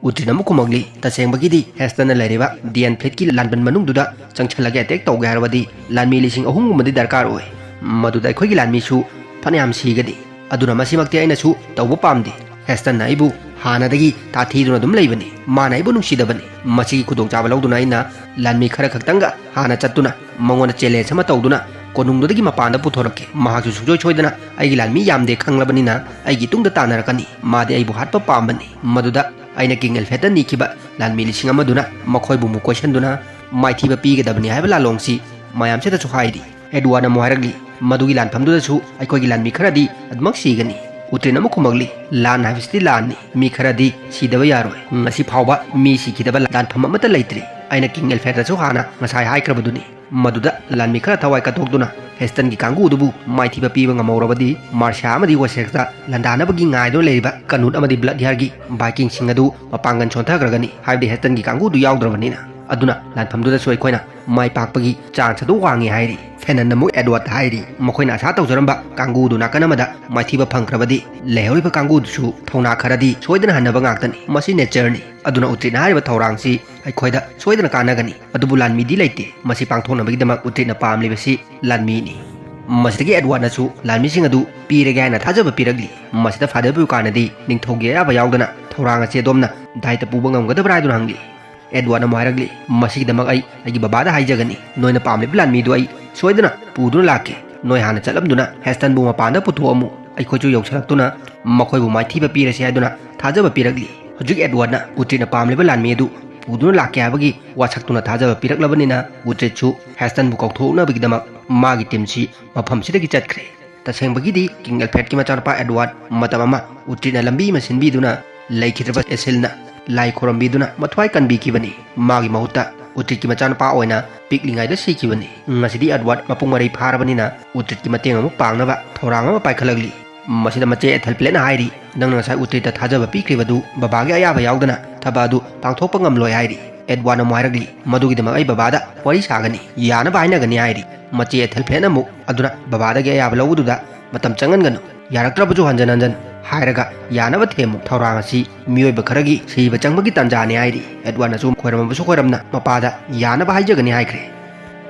ꯎꯇ꯭ꯔꯤꯠꯅ ꯑꯃꯨꯛ ꯈꯨꯝꯃꯛꯂꯤ, "ꯇꯁꯦꯡꯕꯒꯤꯗꯤ ꯍꯦꯁꯇꯟꯅ ꯂꯩꯔꯤꯕ ꯗꯤꯌꯟ ꯐ꯭ꯂꯤꯠꯀꯤ ꯂꯥꯟꯕꯟ ꯃꯅꯨꯡꯗꯨꯗ ꯆꯪꯁꯤꯜꯂꯒ ꯑꯦꯇꯦꯛ ꯇꯧꯒꯦ ꯍꯥꯏꯔꯕꯗꯤ ꯂꯥꯟꯃꯤ ꯂꯤꯁꯤꯡ ꯑꯍꯨꯝꯒꯨꯝꯕꯗꯤ ꯗꯔꯀꯥꯔ ꯑꯣꯏ꯫ ꯃꯗꯨꯗ ꯑꯩꯈꯣꯏꯒꯤ ꯂꯥꯟꯃꯤꯁꯨ ꯐꯅꯌꯥꯝ ꯁꯤꯒꯅꯤ꯫ ꯑꯗꯨꯅ ꯃꯁꯤꯃꯛꯇꯤ ꯑꯩꯅꯁꯨ ꯇꯧꯕ ꯄꯥꯝꯗꯦ꯫ ꯍꯦꯁꯇꯟꯅ ꯑꯩꯕꯨ ꯍꯥꯟꯅꯗꯒꯤ ꯇꯥꯊꯤꯗꯨꯅ ꯑꯗꯨꯝ ꯂꯩꯕꯅꯤ꯫ ꯃꯥꯅ ꯑꯩꯕꯨ ꯅꯨꯡꯁꯤꯗꯕꯅꯤ꯫ ꯃꯁꯤꯒꯤ ꯈꯨꯗꯣꯡꯆꯥꯕ ꯂꯧꯗꯨꯅ ꯑꯩꯅ ꯂꯥꯟꯃꯤ ꯈꯔ ꯈꯛꯇꯪꯒ ꯍꯥꯟꯅ ꯆꯠꯇꯨꯅ ꯃꯉꯣꯟꯗ ꯆꯦꯂꯦꯟꯖ ꯑꯃ ꯇꯧꯗꯨꯅ ꯀꯣꯅꯨꯡꯗꯨꯗꯒꯤ ꯃꯄꯥꯟꯗ ꯄꯨꯊꯣꯔꯛꯀꯦ꯫ ꯃꯍꯥꯛꯁꯨ ꯁꯨꯡꯁꯣꯏ ꯁꯣꯏꯗꯅ ꯑꯩꯒꯤ ꯂꯥꯟꯃꯤ ꯌꯥꯝꯗꯦ ꯈꯪꯂꯕꯅꯤꯅ ꯑꯩꯒꯤ ꯇꯨꯡꯗ ꯇꯥꯟꯅꯔꯛꯀꯅꯤ꯫ ꯃꯥꯗꯤ ꯑꯩꯕꯨ ꯍꯥꯠꯄ ꯄꯥꯝꯕꯅꯤ꯫ ꯃꯗꯨꯗ ꯑꯩꯅ ꯀꯤꯡ ꯑꯦꯜꯐ꯭ꯔꯦꯗꯇ ꯅꯤꯈꯤꯕ ꯂꯥꯟꯃꯤ ꯂꯤꯁꯤꯡ ꯑꯃꯗꯨꯅ ꯃꯈꯣꯏꯕꯨ ꯑꯃꯨꯛ ꯀꯣꯏꯁꯟꯗꯨꯅ ꯃꯥꯏꯊꯤꯕ ꯄꯤꯒꯗꯕꯅꯤ ꯍꯥꯏꯕ ꯂꯥꯂꯣꯡꯁꯤ ꯃꯌꯥꯝꯁꯤꯗꯁꯨ ꯍꯥꯏꯔꯤ꯫" ꯑꯦꯗꯋꯥꯔꯗꯅ ꯑꯃꯨꯛ ꯍꯥꯏꯔꯛꯂꯤ, "ꯃꯗꯨꯒꯤ ꯂꯥꯟꯐꯝꯗꯨꯗꯁꯨ ꯑꯩꯈꯣꯏꯒꯤ ꯂꯥꯟꯃꯤ ꯈꯔꯗꯤ ꯑꯗꯨꯃꯛ ꯁꯤꯒꯅꯤ꯫" ꯎꯇ꯭ꯔꯤꯠꯅ ꯑꯃꯨꯛ ꯈꯨꯝꯃꯛꯂꯤ, "ꯂꯥꯟ ꯍꯥꯏꯕꯁꯤꯗꯤ ꯂꯥꯟꯅꯤ꯫ ꯃꯤ ꯈꯔꯗꯤ ꯁꯤꯗꯕ ꯌꯥꯔꯣꯏ꯫ ꯉꯁꯤ ꯐꯥꯎꯕ ꯃꯤ ꯁꯤꯈꯤꯗꯕ ꯂꯥꯟꯐꯝ ꯑꯃꯠꯇ ꯂꯩꯇ꯭ꯔꯤ꯫ ꯑꯩꯅ ꯀꯤꯡ ꯑꯦꯜꯐ꯭ꯔꯦꯗꯇꯁꯨ ꯍꯥꯟꯅ ꯉꯁꯥꯏ ꯍꯥꯏꯈ꯭ꯔꯕꯗꯨꯅꯤ꯫ ꯃꯗꯨꯗ ꯂꯥꯟꯃꯤ ꯈꯔ ꯊꯋꯥꯏ ꯀꯠꯊꯣꯛꯇꯨꯅ ꯍꯦꯁꯇꯟꯒꯤ ꯀꯥꯡꯕꯨꯗꯨꯕꯨ ꯃꯥꯏꯊꯤꯕ ꯄꯤꯕ ꯉꯝꯍꯧꯔꯕꯗꯤ ꯃꯥꯔꯁꯤꯌꯥ ꯑꯃꯗꯤ ꯋꯦꯁꯦꯛꯁꯇ ꯂꯥꯟꯗꯥꯅꯕꯒꯤ ꯉꯥꯏꯗꯨꯅ ꯂꯩꯔꯤꯕ ꯀꯅꯨꯠ ꯑꯃꯗꯤ ꯕ꯭ꯂꯠ ꯍꯤꯌꯔꯒꯤ ꯚꯥꯏꯀꯤꯡꯁꯤꯡ ꯑꯗꯨ ꯃꯄꯥꯡꯒꯜ ꯁꯣꯟꯊꯈ꯭ꯔꯒꯅꯤ, ꯍꯥꯏꯕꯗꯤ ꯍꯦꯁꯇꯟꯒꯤ ꯀꯥꯡꯕꯨꯗꯨ ꯌꯥꯎꯗ꯭ꯔꯕꯅꯤꯅ꯫ ꯑꯗꯨꯅ ꯂꯥꯟꯐꯝꯗꯨꯗꯁꯨ ꯑꯩꯈꯣꯏꯅ ꯃꯥꯏ ꯄꯥꯛꯄꯒꯤ ꯆꯥꯟꯁ ꯑꯗꯨ ꯋꯥꯡꯉꯤ" ꯍꯥꯏꯔꯤ꯫ ꯐꯦꯅꯟꯅ ꯑꯃꯨꯛ ꯑꯦꯗꯋꯥꯔꯗꯇ ꯍꯥꯏꯔꯤ, "ꯃꯈꯣꯏꯅ ꯑꯁꯥ ꯇꯧꯖꯔꯝꯕ ꯀꯥꯡꯕꯨꯗꯨ ꯅꯥꯀꯟ ꯑꯃꯗ ꯃꯥꯏꯊꯤꯕ ꯐꯪꯈ꯭ꯔꯕꯗꯤ ꯂꯩꯍꯧꯔꯤꯕ ꯀꯥꯡꯕꯨꯗꯨꯁꯨ ꯊꯧꯅꯥ ꯈꯔꯗꯤ ꯁꯣꯏꯗꯅ ꯍꯟꯅꯕ ꯉꯥꯛꯇꯅꯤ꯫ ꯃꯁꯤ ꯅꯦꯆꯔꯅꯤ꯫ ꯑꯗꯨꯅ ꯎꯇ꯭ꯔꯤꯠꯅ ꯍꯥꯏꯔꯤꯕ ꯊꯧꯔꯥꯡꯁꯤ ꯑꯩꯈꯣꯏꯗ ꯁꯣꯏꯗꯅ ꯀꯥꯟꯅꯒꯅꯤ꯫ ꯑꯗꯨꯕꯨ ꯂꯥꯟꯃꯤꯗꯤ ꯂꯩꯇꯦ꯫ ꯃꯁꯤ ꯄꯥꯡꯊꯣꯛꯅꯕꯒꯤꯗꯃꯛ ꯎꯇ꯭ꯔꯤꯠꯅ ꯄꯥꯝꯂꯤꯕꯁꯤ ꯂꯥꯟꯃꯤꯅꯤ꯫" ꯃꯁꯤꯗꯒꯤ ꯑꯦꯗꯋꯥꯔꯗꯅꯁꯨ ꯂꯥꯟꯃꯤꯁꯤꯡ ꯑꯗꯨ ꯄꯤꯔꯒꯦ ꯍꯥꯏꯅ ꯊꯥꯖꯕ ꯄꯤꯔꯛꯂꯤ꯫ ꯃꯁꯤꯗ ꯐꯥꯗꯔ ꯕ꯭ꯌꯨꯀꯥꯟꯅꯗꯤ ꯅꯤꯡꯊꯧꯒꯤ ꯑꯌꯥꯕ ꯌꯥꯎꯗꯅ ꯊꯧꯔꯥꯡ ꯑꯁꯤ ꯑꯗꯣꯝꯅ ꯗꯥꯏꯇ ꯄꯨꯕ ꯉꯝꯒꯗꯕ꯭ꯔꯥ ꯍꯥꯏꯗꯨꯅ ꯍꯪꯂꯤ꯫ ꯑꯦꯗꯋꯥꯔꯗꯅ ꯑꯃꯨꯛ ꯍꯥꯏꯔꯛꯂꯤ, "ꯃꯁꯤꯒꯤꯗꯃꯛ ꯑꯩ ꯑꯩꯒꯤ ꯕꯕꯥꯗ ꯍꯥꯏꯖꯒꯅꯤ꯫ ꯅꯣꯏꯅ ꯄꯥꯝꯂꯤꯕ ꯂꯥꯟꯃꯤꯗꯨ ꯑꯩ ꯁꯣꯏꯗꯅ ꯄꯨꯗꯨꯅ ꯂꯥꯛꯀꯦ꯫ ꯅꯣꯏ ꯍꯥꯟꯅ ꯆꯠꯂꯝꯗꯨꯅ ꯍꯦꯁꯇꯟꯕꯨ ꯃꯄꯥꯟꯗ ꯄꯨꯊꯣꯛꯑꯝꯃꯨ꯫ ꯑꯩꯈꯣꯏꯁꯨ ꯌꯧꯁꯤꯜꯂꯛꯇꯨꯅ ꯃꯈꯣꯏꯕꯨ ꯃꯥꯏꯊꯤꯕ ꯄꯤꯔꯁꯤ" ꯍꯥꯏꯗꯨꯅ ꯊꯥꯖꯕ ꯄꯤꯔꯛꯂꯤ꯫ ꯍꯧꯖꯤꯛ ꯑꯦꯗꯋꯥꯔꯗꯅ ꯎꯇ꯭ꯔꯤꯠꯅ ꯄꯥꯝꯂꯤꯕ ꯂꯥꯟꯃꯤ ꯑꯗꯨ ꯄꯨꯗꯨꯅ ꯂꯥꯛꯀꯦ ꯍꯥꯏꯕꯒꯤ ꯋꯥꯁꯛꯇꯨꯅ ꯊꯥꯖꯕ ꯄꯤꯔꯛꯂꯕꯅꯤꯅ ꯎꯇ꯭ꯔꯤꯠꯁꯨ ꯍꯦꯁꯇꯟꯕꯨ ꯀꯧꯊꯣꯛꯅꯕꯒꯤꯗꯃꯛ ꯃꯥꯒꯤ ꯇꯤꯝꯁꯤ ꯃꯐꯝꯁꯤꯗꯒꯤ ꯆꯠꯈ꯭ꯔꯦ꯫ ꯇꯁꯦꯡꯕꯒꯤꯗꯤ ꯀꯤꯡ ꯑꯦꯜꯐ꯭ꯔꯦꯗꯀꯤ ꯃꯆꯥꯅꯨꯄꯥ ꯑꯦꯗꯋꯥꯔꯗ ꯃꯇꯝ ꯑꯃ ꯎꯇ꯭ꯔꯤꯠꯅ ꯂꯝꯕꯤ ꯑꯃ ꯁꯤꯟꯕꯤꯗꯨꯅ ꯂꯩꯈꯤꯗ꯭ꯔꯕ ꯑꯦꯁꯤꯜꯅ ꯂꯥꯏ ꯈꯨꯔꯨꯝꯕꯤꯗꯨꯅ ꯃꯊ꯭ꯋꯥꯏ ꯀꯟꯕꯤꯈꯤꯕꯅꯤ꯫ ꯃꯥꯒꯤ ꯃꯍꯨꯠꯇ ꯎꯇ꯭ꯔꯤꯠꯀꯤ ꯃꯆꯥꯅꯨꯄꯥ ꯑꯣꯏꯅ ꯄꯤꯛꯂꯤꯉꯩꯗ ꯁꯤꯈꯤꯕꯅꯤ꯫ ꯉꯁꯤꯗꯤ ꯑꯦꯗꯋꯥꯔꯗ ꯃꯄꯨꯡ ꯃꯔꯩ ꯐꯥꯔꯕꯅꯤꯅ ꯎꯇ꯭ꯔꯤꯠꯀꯤ ꯃꯇꯦꯡ ꯑꯃꯨꯛ ꯄꯥꯡꯅꯕ ꯊꯧꯔꯥꯡ ꯑꯃ ꯄꯥꯏꯈꯠꯂꯛꯂꯤ꯫ ꯃꯁꯤꯗ ꯃꯆꯦ ꯑꯦꯊꯦꯜꯐ꯭ꯂꯦꯠꯅ ꯍꯥꯏꯔꯤ, "ꯅꯪꯅ ꯉꯁꯥꯏ ꯎꯇ꯭ꯔꯤꯠꯇ ꯊꯥꯖꯕ ꯄꯤꯈ꯭ꯔꯤꯕꯗꯨ ꯕꯕꯥꯒꯤ ꯑꯌꯥꯕ ꯌꯥꯎꯗꯅ ꯊꯕꯛ ꯑꯗꯨ ꯄꯥꯡꯊꯣꯛꯄ ꯉꯝꯂꯣꯏ" ꯍꯥꯏꯔꯤ꯫ ꯑꯦꯗꯋꯥꯔꯗꯅ ꯑꯃꯨꯛ ꯍꯥꯏꯔꯛꯂꯤ, "ꯃꯗꯨꯒꯤꯗꯃꯛ ꯑꯩ ꯕꯕꯥꯗ ꯋꯥꯔꯤ ꯁꯥꯒꯅꯤ, ꯌꯥꯅꯕ ꯍꯥꯏꯅꯒꯅꯤ" ꯍꯥꯏꯔꯤ꯫ ꯃꯆꯦ ꯑꯦꯊꯦꯜꯐ꯭ꯂꯦꯠꯅ ꯑꯃꯨꯛ, "ꯑꯗꯨꯅ ꯕꯕꯥꯗꯒꯤ ꯑꯌꯥꯕ ꯂꯧꯕꯗꯨꯗ ꯃꯇꯝ ꯆꯪꯍꯟꯒꯅꯨ, ꯌꯥꯔꯛꯇ꯭ꯔꯕꯁꯨ ꯍꯟꯖꯟ ꯍꯟꯖꯟ ꯍꯥꯏꯔꯒ ꯌꯥꯅꯕ ꯊꯦꯝꯃꯨ꯫ ꯊꯧꯔꯥꯡ ꯑꯁꯤ ꯃꯤꯑꯣꯏꯕ ꯈꯔꯒꯤ ꯁꯤꯕ ꯆꯪꯕꯒꯤ ꯇꯥꯟꯖꯥꯅꯤ" ꯍꯥꯏꯔꯤ꯫ ꯑꯦꯗꯋꯥꯔꯗꯅꯁꯨ ꯈꯣꯏꯔꯝꯃꯕꯁꯨ ꯈꯣꯏꯔꯝꯅ ꯃꯄꯥꯗ ꯌꯥꯅꯕ ꯍꯥꯏꯖꯒꯅꯤ ꯍꯥꯏꯈ꯭ꯔꯦ꯫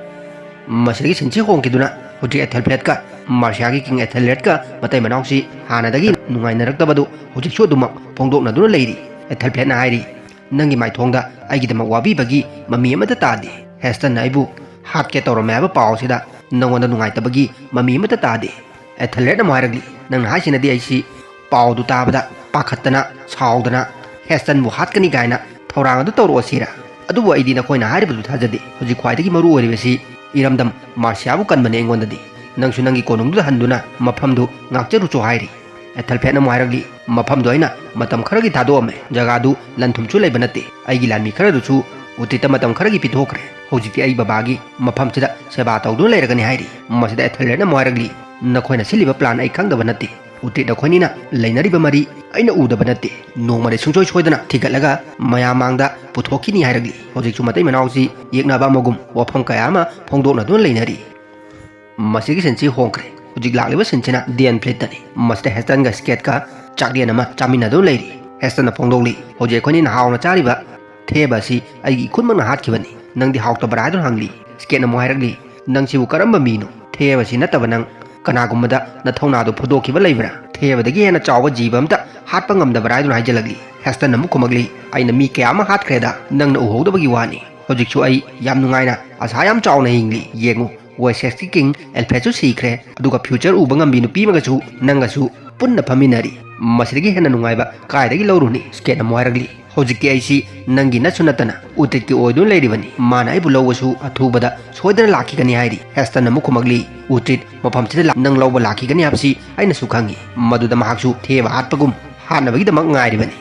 ꯃꯁꯤꯗꯒꯤ ꯁꯤꯟꯁꯤ ꯍꯣꯡꯈꯤꯗꯨꯅ ꯍꯧꯖꯤꯛ ꯑꯦꯊꯦꯜꯐ꯭ꯂꯦꯠꯀ ꯃꯥꯔꯁꯤꯌꯥꯒꯤ ꯀꯤꯡ ꯑꯦꯊꯦꯜꯔꯦꯗꯀ ꯃꯇꯩ ꯃꯅꯥꯎꯁꯤ ꯍꯥꯟꯅꯗꯒꯤ ꯅꯨꯡꯉꯥꯏꯅꯔꯛꯇꯕꯗꯨ ꯍꯧꯖꯤꯛꯁꯨ ꯑꯗꯨꯃꯛ ꯐꯣꯡꯗꯣꯛꯅꯗꯨꯅ ꯂꯩꯔꯤ꯫ ꯑꯦꯊꯦꯜꯐ꯭ꯂꯦꯠꯅ ꯍꯥꯏꯔꯤ, "ꯅꯪꯒꯤ ꯃꯥꯏꯊꯣꯡꯗ ꯑꯩꯒꯤꯗꯃꯛ ꯋꯥꯕꯤꯕꯒꯤ ꯃꯃꯤ ꯑꯃꯠꯇ ꯇꯥꯗꯦ꯫ ꯍꯦꯁꯇꯟꯅ ꯑꯩꯕꯨ ꯍꯥꯠꯀꯦ ꯇꯧꯔꯝꯃꯦ ꯍꯥꯏꯕ ꯄꯥꯎ ꯑꯁꯤꯗ ꯅꯪꯉꯣꯟꯗ ꯅꯨꯡꯉꯥꯏꯇꯕꯒꯤ ꯃꯃꯤ ꯑꯃꯠꯇ ꯇꯥꯗꯦ꯫" ꯑꯦꯊꯦꯜꯔꯦꯗꯅ ꯑꯃꯨꯛ ꯍꯥꯏꯔꯛꯂꯤ, "ꯅꯪꯅ ꯍꯥꯏꯁꯤꯅꯗꯤ ꯑꯩꯁꯤ ꯄꯥꯎꯗꯨ ꯇꯥꯕꯗ ꯄꯥꯈꯠꯇꯅ, ꯁꯥꯎꯗꯅ ꯍꯦꯁꯇꯟꯕꯨ ꯍꯥꯠꯀꯅꯤ ꯀꯥꯏꯅ ꯊꯧꯔꯥꯡ ꯑꯗꯨ ꯇꯧꯔꯛꯑꯣ ꯁꯤꯔꯥ? ꯑꯗꯨꯕꯨ ꯑꯩꯗꯤ ꯅꯈꯣꯏꯅ ꯍꯥꯏꯔꯤꯕꯗꯨ ꯊꯥꯖꯗꯦ꯫ ꯍꯧꯖꯤꯛ ꯈ꯭ꯋꯥꯏꯗꯒꯤ ꯃꯔꯨ ꯑꯣꯏꯔꯤꯕꯁꯤ ꯏꯔꯝꯗꯝ ꯃꯥꯔꯁꯤꯌꯥꯕꯨ ꯀꯟꯕꯅꯦ ꯑꯩꯉꯣꯟꯗꯗꯤ꯫ ꯅꯪꯁꯨ ꯅꯪꯒꯤ ꯀꯣꯅꯨꯡꯗꯨꯗ ꯍꯟꯗꯨꯅ ꯃꯐꯝꯗꯨ ꯉꯥꯛꯆꯔꯨꯆꯣ" ꯍꯥꯏꯔꯤ꯫ ꯑꯦꯊꯦꯜꯐ꯭ꯂꯦꯠꯅ ꯑꯃꯨꯛ ꯍꯥꯏꯔꯛꯂꯤ, "ꯃꯐꯝꯗꯨ ꯑꯩꯅ ꯃꯇꯝ ꯈꯔꯒꯤ ꯊꯥꯗꯣꯛꯑꯝꯃꯦ꯫ ꯖꯒꯥꯗꯨ ꯂꯟ ꯊꯨꯝꯁꯨ ꯂꯩꯕ ꯅꯠꯇꯦ꯫ ꯑꯩꯒꯤ ꯂꯥꯟꯃꯤ ꯈꯔꯗꯨꯁꯨ ꯎꯇ꯭ꯔꯤꯠꯇ ꯃꯇꯝ ꯈꯔꯒꯤ ꯄꯤꯊꯣꯛꯈ꯭ꯔꯦ꯫ ꯍꯧꯖꯤꯛꯇꯤ ꯑꯩ ꯕꯕꯥꯒꯤ ꯃꯐꯝꯁꯤꯗ ꯁꯦꯕꯥ ꯇꯧꯗꯨꯅ ꯂꯩꯔꯒꯅꯤ" ꯍꯥꯏꯔꯤ꯫ ꯃꯁꯤꯗ ꯑꯦꯊꯦꯜꯔꯦꯗꯅ ꯑꯃꯨꯛ ꯍꯥꯏꯔꯛꯂꯤ, "ꯅꯈꯣꯏꯅ ꯁꯤꯜꯂꯤꯕ ꯄ꯭ꯂꯥꯟ ꯑꯩ ꯈꯪꯗꯕ ꯅꯠꯇꯦ꯫ ꯎꯇ꯭ꯔꯤꯠ ꯑꯩꯈꯣꯏꯅꯤꯅ ꯂꯩꯅꯔꯤꯕ ꯃꯔꯤ ꯑꯩꯅ ꯎꯗꯕ ꯅꯠꯇꯦ꯫ ꯅꯣꯡꯃꯗꯤ ꯁꯨꯡꯁꯣꯏ ꯁꯣꯏꯗꯅ ꯊꯤꯒꯠꯂꯒ ꯃꯌꯥꯝ ꯃꯥꯡꯗ ꯄꯨꯊꯣꯛꯈꯤꯅꯤ" ꯍꯥꯏꯔꯛꯂꯤ꯫ ꯍꯧꯖꯤꯛꯁꯨ ꯃꯇꯩ ꯃꯅꯥꯎꯁꯤ ꯌꯦꯛꯅꯕ ꯑꯃꯒꯨꯝ ꯋꯥꯐꯝ ꯀꯌꯥ ꯑꯃ ꯐꯣꯡꯗꯣꯛꯅꯗꯨꯅ ꯂꯩꯅꯔꯤ꯫ ꯃꯁꯤꯒꯤ ꯁꯤꯟꯁꯤ ꯍꯣꯡꯈ꯭ꯔꯦ꯫ ꯍꯧꯖꯤꯛ ꯂꯥꯛꯂꯤꯕ ꯁꯤꯟꯁꯤꯅ ꯗꯦꯟ ꯐ꯭ꯂꯤꯠꯇꯅꯤ꯫ ꯃꯁꯤꯗ ꯍꯦꯁꯇꯟꯒ ꯁ꯭ꯀꯦꯠꯀ ꯆꯥꯛꯂꯦꯟ ꯑꯃ ꯆꯥꯃꯤꯟꯅꯗꯨꯅ ꯂꯩꯔꯤ꯫ ꯍꯦꯁꯇꯟꯅ ꯐꯣꯡꯗꯣꯛꯂꯤ, "ꯍꯧꯖꯤꯛ ꯑꯩꯈꯣꯏꯅꯤꯅ ꯍꯥꯎꯅ ꯆꯥꯔꯤꯕ ꯊꯦꯕ ꯑꯁꯤ ꯑꯩꯒꯤ ꯏꯈꯨꯠꯃꯛꯅ ꯍꯥꯠꯈꯤꯕꯅꯤ꯫ ꯅꯪꯗꯤ ꯍꯥꯎꯇꯕ꯭ꯔꯥ?" ꯍꯥꯏꯗꯨꯅ ꯍꯪꯂꯤ꯫ ꯁ꯭ꯀꯦꯠꯅ ꯑꯃꯨꯛ ꯍꯥꯏꯔꯛꯂꯤ, "ꯅꯪꯁꯤꯕꯨ ꯀꯔꯝꯕ ꯃꯤꯅꯣ? ꯊꯦꯕꯁꯤ ꯅꯠꯇꯕ ꯅꯪ ꯀꯅꯥꯒꯨꯝꯕꯗ ꯅꯊꯧꯅꯥꯗꯨ ꯐꯨꯗꯣꯛꯈꯤꯕ ꯂꯩꯕ꯭ꯔꯥ? ꯊꯦꯕꯗꯒꯤ ꯍꯦꯟꯅ ꯆꯥꯎꯕ ꯖꯤꯕ ꯑꯝꯇ ꯍꯥꯠꯄ ꯉꯝꯗꯕ꯭ꯔꯥ?" ꯍꯥꯏꯗꯨꯅ ꯍꯥꯏꯖꯜꯂꯛꯂꯤ꯫ ꯍꯦꯁꯇꯟꯅ ꯑꯃꯨꯛ ꯈꯨꯝꯃꯛꯂꯤ, "ꯑꯩꯅ ꯃꯤ ꯀꯌꯥ ꯑꯃ ꯍꯥꯠꯈ꯭ꯔꯦꯗ, ꯅꯪꯅ ꯎꯍꯧꯗꯕꯒꯤ ꯋꯥꯅꯤ꯫ ꯍꯧꯖꯤꯛꯁꯨ ꯑꯩ ꯌꯥꯝ ꯅꯨꯡꯉꯥꯏꯅ ꯑꯁꯥ ꯌꯥꯝ ꯆꯥꯎꯅ ꯍꯤꯡꯂꯤ꯫ ꯌꯦꯡꯉꯨ, ꯋꯦꯁꯦꯛꯁꯀꯤ ꯀꯤꯡ ꯑꯦꯜꯐ꯭ꯔꯦꯗꯁꯨ ꯁꯤꯈ꯭ꯔꯦ, ꯑꯗꯨꯒ ꯐ꯭ꯌꯨꯆꯔ ꯎꯕ ꯉꯝꯕꯤ ꯅꯨꯄꯤ ꯑꯃꯒꯁꯨ ꯅꯪꯒꯁꯨ ꯄꯨꯟꯅ ꯐꯝꯃꯤꯟꯅꯔꯤ꯫ ꯃꯁꯤꯗꯒꯤ ꯍꯦꯟꯅ ꯅꯨꯡꯉꯥꯏꯕ ꯀꯥꯏꯗꯒꯤ ꯂꯧꯔꯨꯅꯤ?" ꯁ꯭ꯀꯦꯠꯅ ꯑꯃꯨꯛ ꯍꯥꯏꯔꯛꯂꯤ, "ꯍꯧꯖꯤꯛꯇꯤ ꯑꯩꯁꯤ ꯅꯪꯒꯤ ꯅꯠꯁꯨ ꯅꯠꯇꯅ ꯎꯇ꯭ꯔꯤꯠꯀꯤ ꯑꯣꯏꯗꯨꯅ ꯂꯩꯔꯤꯕꯅꯤ꯫ ꯃꯥꯅ ꯑꯩꯕꯨ ꯂꯧꯕꯁꯨ ꯑꯊꯨꯕꯗ ꯁꯣꯏꯗꯅ ꯂꯥꯛꯈꯤꯒꯅꯤ" ꯍꯥꯏꯔꯤ꯫ ꯍꯦꯁꯇꯟꯅ ꯑꯃꯨꯛ ꯈꯨꯝꯃꯛꯂꯤ, "ꯎꯇ꯭ꯔꯤꯠ ꯃꯐꯝꯁꯤꯗ ꯂꯥꯛ-, ꯅꯪ ꯂꯧꯕ ꯂꯥꯛꯈꯤꯒꯅꯤ ꯍꯥꯏꯕꯁꯤ ꯑꯩꯅꯁꯨ ꯈꯪꯏ꯫ ꯃꯗꯨꯗ ꯃꯍꯥꯛꯁꯨ ꯊꯦꯕ ꯍꯥꯠꯄꯒꯨꯝ ꯍꯥꯠꯅꯕꯒꯤꯗꯃꯛ ꯉꯥꯏꯔꯤꯕꯅꯤ꯫"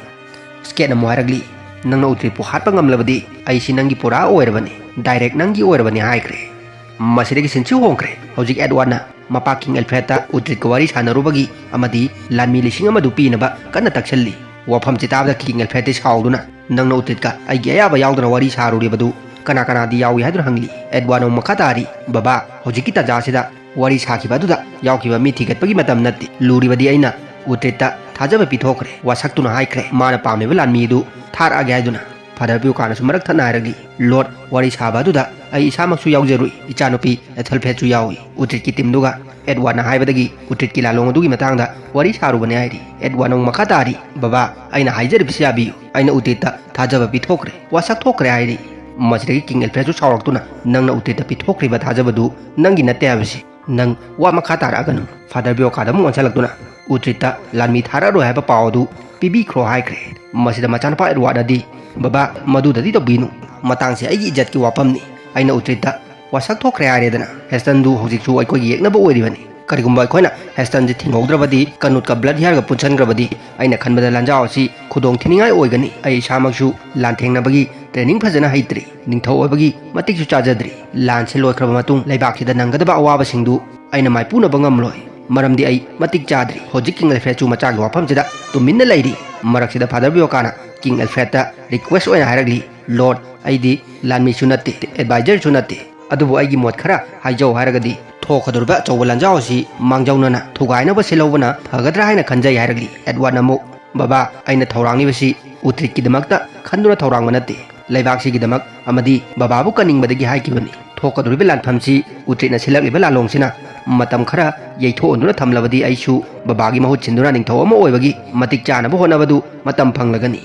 ꯁ꯭ꯀꯦꯠꯅ ꯑꯃꯨꯛ ꯍꯥꯏꯔꯛꯂꯤ, "ꯅꯪꯅ ꯎꯇ꯭ꯔꯤꯠꯄꯨ ꯍꯥꯠꯄ ꯉꯝꯂꯕꯗꯤ ꯑꯩꯁꯤ ꯅꯪꯒꯤ ꯄꯨꯔꯥ ꯑꯣꯏꯔꯕꯅꯤ, ꯗꯥꯏꯔꯦꯛ ꯅꯪꯒꯤ ꯑꯣꯏꯔꯕꯅꯤ" ꯍꯥꯏꯈ꯭ꯔꯦ꯫ ꯃꯁꯤꯗꯒꯤ ꯁꯤꯟꯁꯤ ꯍꯣꯡꯈ꯭ꯔꯦ꯫ ꯍꯧꯖꯤꯛ ꯑꯦꯗꯋꯥꯔꯗꯅ ꯃꯄꯥ ꯀꯤꯡ ꯑꯦꯜꯐ꯭ꯔꯦꯗꯇ ꯎꯇ꯭ꯔꯤꯠꯀ ꯋꯥꯔꯤ ꯁꯥꯟꯅꯔꯨꯕꯒꯤ ꯑꯃꯗꯤ ꯂꯥꯟꯃꯤ ꯂꯤꯁꯤꯡ ꯑꯃꯗꯨ ꯄꯤꯅꯕ ꯀꯟꯅ ꯇꯛꯁꯜꯂꯤ꯫ ꯋꯥꯐꯝꯁꯤ ꯇꯥꯕꯗ ꯀꯤꯡ ꯑꯦꯜꯐ꯭ꯔꯦꯗꯇꯤ ꯁꯥꯎꯗꯨꯅ, "ꯅꯪꯅ ꯎꯇ꯭ꯔꯤꯠꯀ ꯑꯩꯒꯤ ꯑꯌꯥꯕ ꯌꯥꯎꯗꯅ ꯋꯥꯔꯤ ꯁꯥꯔꯨꯔꯤꯕꯗꯨ ꯀꯅꯥ ꯀꯅꯥꯗꯤ ꯌꯥꯎꯏ?" ꯍꯥꯏꯗꯨꯅ ꯍꯪꯂꯤ꯫ ꯑꯦꯗꯋꯥꯔꯗꯅ ꯑꯃꯨꯛ ꯃꯈꯥ ꯇꯥꯔꯤ, "ꯕꯕꯥ, ꯍꯧꯖꯤꯛꯀꯤ ꯇꯥꯟꯖꯥꯁꯤꯗ ꯋꯥꯔꯤ ꯁꯥꯈꯤꯕ ꯑꯗꯨꯗ ꯌꯥꯎꯈꯤꯕ ꯃꯤ ꯊꯤꯒꯠꯄꯒꯤ ꯃꯇꯝ ꯅꯠꯇꯦ꯫ ꯂꯨꯔꯤꯕꯗꯤ ꯑꯩꯅ ꯎꯇ꯭ꯔꯤꯠꯇ ꯊꯥꯖꯕ ꯄꯤꯊꯣꯛꯈ꯭ꯔꯦ, ꯋꯥꯁꯛꯇꯨꯅ ꯍꯥꯏꯈ꯭ꯔꯦ, ꯃꯥꯅ ꯄꯥꯝꯃꯤꯕ ꯂꯥꯟꯃꯤ ꯑꯗꯨ ꯊꯥꯔꯛꯑꯒꯦ ꯍꯥꯏꯗꯨꯅ꯫" ꯐꯥꯗꯔ ꯕꯤꯌꯣꯀꯥꯅꯁꯨ ꯃꯔꯛ ꯊꯠꯅ ꯍꯥꯏꯔꯛꯂꯤ, "ꯂꯣꯔꯗ, ꯋꯥꯔꯤ ꯁꯥꯕ ꯑꯗꯨꯗ ꯑꯩ ꯏꯁꯥꯃꯛꯁꯨ ꯌꯥꯎꯖꯔꯨꯏ, ꯏꯆꯥꯅꯨꯄꯤ ꯑꯦꯊꯦꯜꯐ꯭ꯔꯦꯗꯁꯨ ꯌꯥꯎꯏ꯫ ꯎꯇ꯭ꯔꯤꯠꯀꯤ ꯇꯤꯝꯗꯨꯒ ꯑꯦꯗꯋꯥꯔꯗꯅ ꯍꯥꯏꯕꯗꯒꯤ ꯎꯇ꯭ꯔꯤꯠꯀꯤ ꯂꯥꯂꯣꯡ ꯑꯗꯨꯒꯤ ꯃꯇꯥꯡꯗ ꯋꯥꯔꯤ ꯁꯥꯔꯨꯕꯅꯦ" ꯍꯥꯏꯔꯤ꯫ ꯑꯦꯗꯋꯥꯔꯗꯅ ꯑꯃꯨꯛ ꯃꯈꯥ ꯇꯥꯔꯤ, "ꯕꯕꯥ, ꯑꯩꯅ ꯍꯥꯏꯖꯔꯤꯕꯁꯤ ꯌꯥꯕꯤꯌꯨ, ꯑꯩꯅ ꯎꯇ꯭ꯔꯤꯠꯇ ꯊꯥꯖꯕ ꯄꯤꯊꯣꯛꯈ꯭ꯔꯦ, ꯋꯥꯁꯛ ꯊꯣꯛꯈ꯭ꯔꯦ" ꯍꯥꯏꯔꯤ꯫ ꯃꯁꯤꯗꯒꯤ ꯀꯤꯡ ꯑꯦꯜꯐ꯭ꯔꯦꯗꯁꯨ ꯁꯥꯎꯔꯛꯇꯨꯅ, "ꯅꯪꯅ ꯎꯇ꯭ꯔꯤꯠꯇ ꯄꯤꯊꯣꯛꯈ꯭ꯔꯤꯕ ꯊꯥꯖꯕꯗꯨ ꯅꯪꯒꯤ ꯅꯠꯇꯦ ꯍꯥꯏꯕꯁꯤ ꯅꯪ ꯋꯥ ꯃꯈꯥ ꯇꯥꯔꯛꯑꯒꯅꯨ꯫" ꯐꯥꯗꯔ ꯕꯤꯌꯣꯀꯥꯗ ꯑꯃꯨꯛ ꯑꯣꯟꯁꯤꯜꯂꯛꯇꯨꯅ, "ꯎꯇ꯭ꯔꯤꯠꯇ ꯂꯥꯟꯃꯤ ꯊꯥꯔꯛꯑꯔꯣꯏ ꯍꯥꯏꯕ ꯄꯥꯎ ꯑꯗꯨ ꯄꯤꯕꯤꯈ꯭ꯔꯣ" ꯍꯥꯏꯈ꯭ꯔꯦ꯫ ꯃꯁꯤꯗ ꯃꯆꯥꯅꯨꯄꯥ ꯑꯦꯗꯋꯥꯔꯗꯅꯗꯤ, "ꯕꯕꯥ, ꯃꯗꯨꯗꯗꯤ ꯇꯧꯕꯤꯅꯨ, ꯃꯇꯥꯡꯁꯦ ꯑꯩꯒꯤ ꯏꯖꯠꯀꯤ ꯋꯥꯐꯝꯅꯤ꯫ ꯑꯩꯅ ꯎꯇ꯭ꯔꯤꯠꯇ ꯋꯥꯁꯛ ꯊꯣꯛꯈ꯭ꯔꯦ ꯍꯥꯏꯔꯦꯗꯅ, ꯍꯦꯁꯇꯟꯗꯨ ꯍꯧꯖꯤꯛꯁꯨ ꯑꯩꯈꯣꯏꯒꯤ ꯌꯦꯛꯅꯕ ꯑꯣꯏꯔꯤꯕꯅꯤ꯫ ꯀꯔꯤꯒꯨꯝꯕ ꯑꯩꯈꯣꯏꯅ ꯍꯦꯁꯇꯟꯁꯤ ꯊꯤꯡꯍꯧꯗ꯭ꯔꯕꯗꯤ, ꯀꯅꯨꯠꯀ ꯕ꯭ꯂꯠ ꯍꯤꯌꯔꯒ ꯄꯨꯟꯁꯤꯟꯈ꯭ꯔꯕꯗꯤ, ꯑꯩꯅ ꯈꯟꯕꯗ ꯂꯥꯟꯖꯥꯎ ꯑꯁꯤ ꯈꯨꯗꯣꯡ ꯊꯤꯅꯤꯡꯉꯥꯏ ꯑꯣꯏꯒꯅꯤ꯫ ꯑꯩ ꯏꯁꯥꯃꯛꯁꯨ ꯂꯥꯟꯊꯦꯡꯅꯕꯒꯤ ꯇ꯭ꯔꯦꯅꯤꯡ ꯐꯖꯅ ꯍꯩꯇ꯭ꯔꯤ, ꯅꯤꯡꯊꯧ ꯑꯣꯏꯕꯒꯤ ꯃꯇꯤꯛꯁꯨ ꯆꯥꯖꯗ꯭ꯔꯤ꯫ ꯂꯥꯟꯁꯤ ꯂꯣꯏꯈ꯭ꯔꯕ ꯃꯇꯨꯡ ꯂꯩꯕꯥꯛꯁꯤꯗ ꯅꯪꯒꯗꯕ ꯑꯋꯥꯕꯁꯤꯡꯗꯨ ꯑꯩꯅ ꯃꯥꯏꯄꯨꯅꯕ ꯉꯝꯂꯣꯏ, ꯃꯔꯝꯗꯤ ꯑꯩ ꯃꯇꯤꯛ ꯆꯥꯗ꯭ꯔꯤ꯫" ꯍꯧꯖꯤꯛ ꯀꯤꯡ ꯑꯦꯜꯐ꯭ꯔꯦꯗꯁꯨ ꯃꯆꯥꯒꯤ ꯋꯥꯐꯝꯁꯤꯗ ꯇꯨꯃꯤꯟꯅ ꯂꯩꯔꯤ꯫ ꯃꯔꯛꯁꯤꯗ ꯐꯥꯗꯔ ꯕꯤꯌꯣꯀꯥꯅ ꯀꯤꯡ ꯑꯦꯜꯐ꯭ꯔꯦꯗꯇ ꯔꯤꯀ꯭ꯋꯦꯁ ꯑꯣꯏꯅ ꯍꯥꯏꯔꯛꯂꯤ, "ꯂꯣꯔꯗ, ꯑꯩꯗꯤ ꯂꯥꯟꯃꯤꯁꯨ ꯅꯠꯇꯦ, ꯑꯦꯗꯚꯥꯏꯖꯔꯁꯨ ꯅꯠꯇꯦ, ꯑꯗꯨꯕꯨ ꯑꯩꯒꯤ ꯃꯣꯠ ꯈꯔ ꯍꯥꯏꯖꯧ ꯍꯥꯏꯔꯒꯗꯤ, ꯊꯣꯛꯀꯗꯧꯔꯤꯕ ꯑꯆꯧꯕ ꯂꯥꯟꯖꯥꯎ ꯑꯁꯤ ꯃꯥꯡꯖꯧꯅꯅ ꯊꯨꯒꯥꯏꯅꯕ ꯁꯤꯜꯍꯧꯕꯅ ꯐꯒꯗ꯭ꯔꯥ ꯍꯥꯏꯅ ꯈꯟꯖꯩ" ꯍꯥꯏꯔꯛꯂꯤ꯫ ꯑꯦꯗꯋꯥꯔꯗꯅ ꯑꯃꯨꯛ, "ꯕꯕꯥ, ꯑꯩꯅ ꯊꯧꯔꯥꯡꯂꯤꯕꯁꯤ ꯎꯇ꯭ꯔꯤꯠꯀꯤꯗꯃꯛꯇ ꯈꯟꯗꯨꯅ ꯊꯧꯔꯥꯡꯕ ꯅꯠꯇꯦ, ꯂꯩꯕꯥꯛꯁꯤꯒꯤꯗꯃꯛ ꯑꯃꯗꯤ ꯕꯕꯥꯕꯨ ꯀꯟꯅꯤꯡꯕꯗꯒꯤ ꯍꯥꯏꯈꯤꯕꯅꯤ꯫ ꯊꯣꯛꯀꯗꯧꯔꯤꯕ ꯂꯥꯟꯐꯝꯁꯤ ꯎꯇ꯭ꯔꯤꯠꯅ ꯁꯤꯜꯂꯛꯂꯤꯕ ꯂꯥꯂꯣꯡꯁꯤꯅ ꯃꯇꯝ ꯈꯔ ꯌꯩꯊꯣꯛꯍꯟꯗꯨꯅ ꯊꯝꯂꯕꯗꯤ ꯑꯩꯁꯨ ꯕꯕꯥꯒꯤ ꯃꯍꯨꯠ ꯁꯤꯟꯗꯨꯅ ꯅꯤꯡꯊꯧ ꯑꯃ ꯑꯣꯏꯕꯒꯤ ꯃꯇꯤꯛ ꯆꯥꯅꯕ ꯍꯣꯠꯅꯕꯗꯨ ꯃꯇꯝ ꯐꯪꯂꯒꯅꯤ꯫"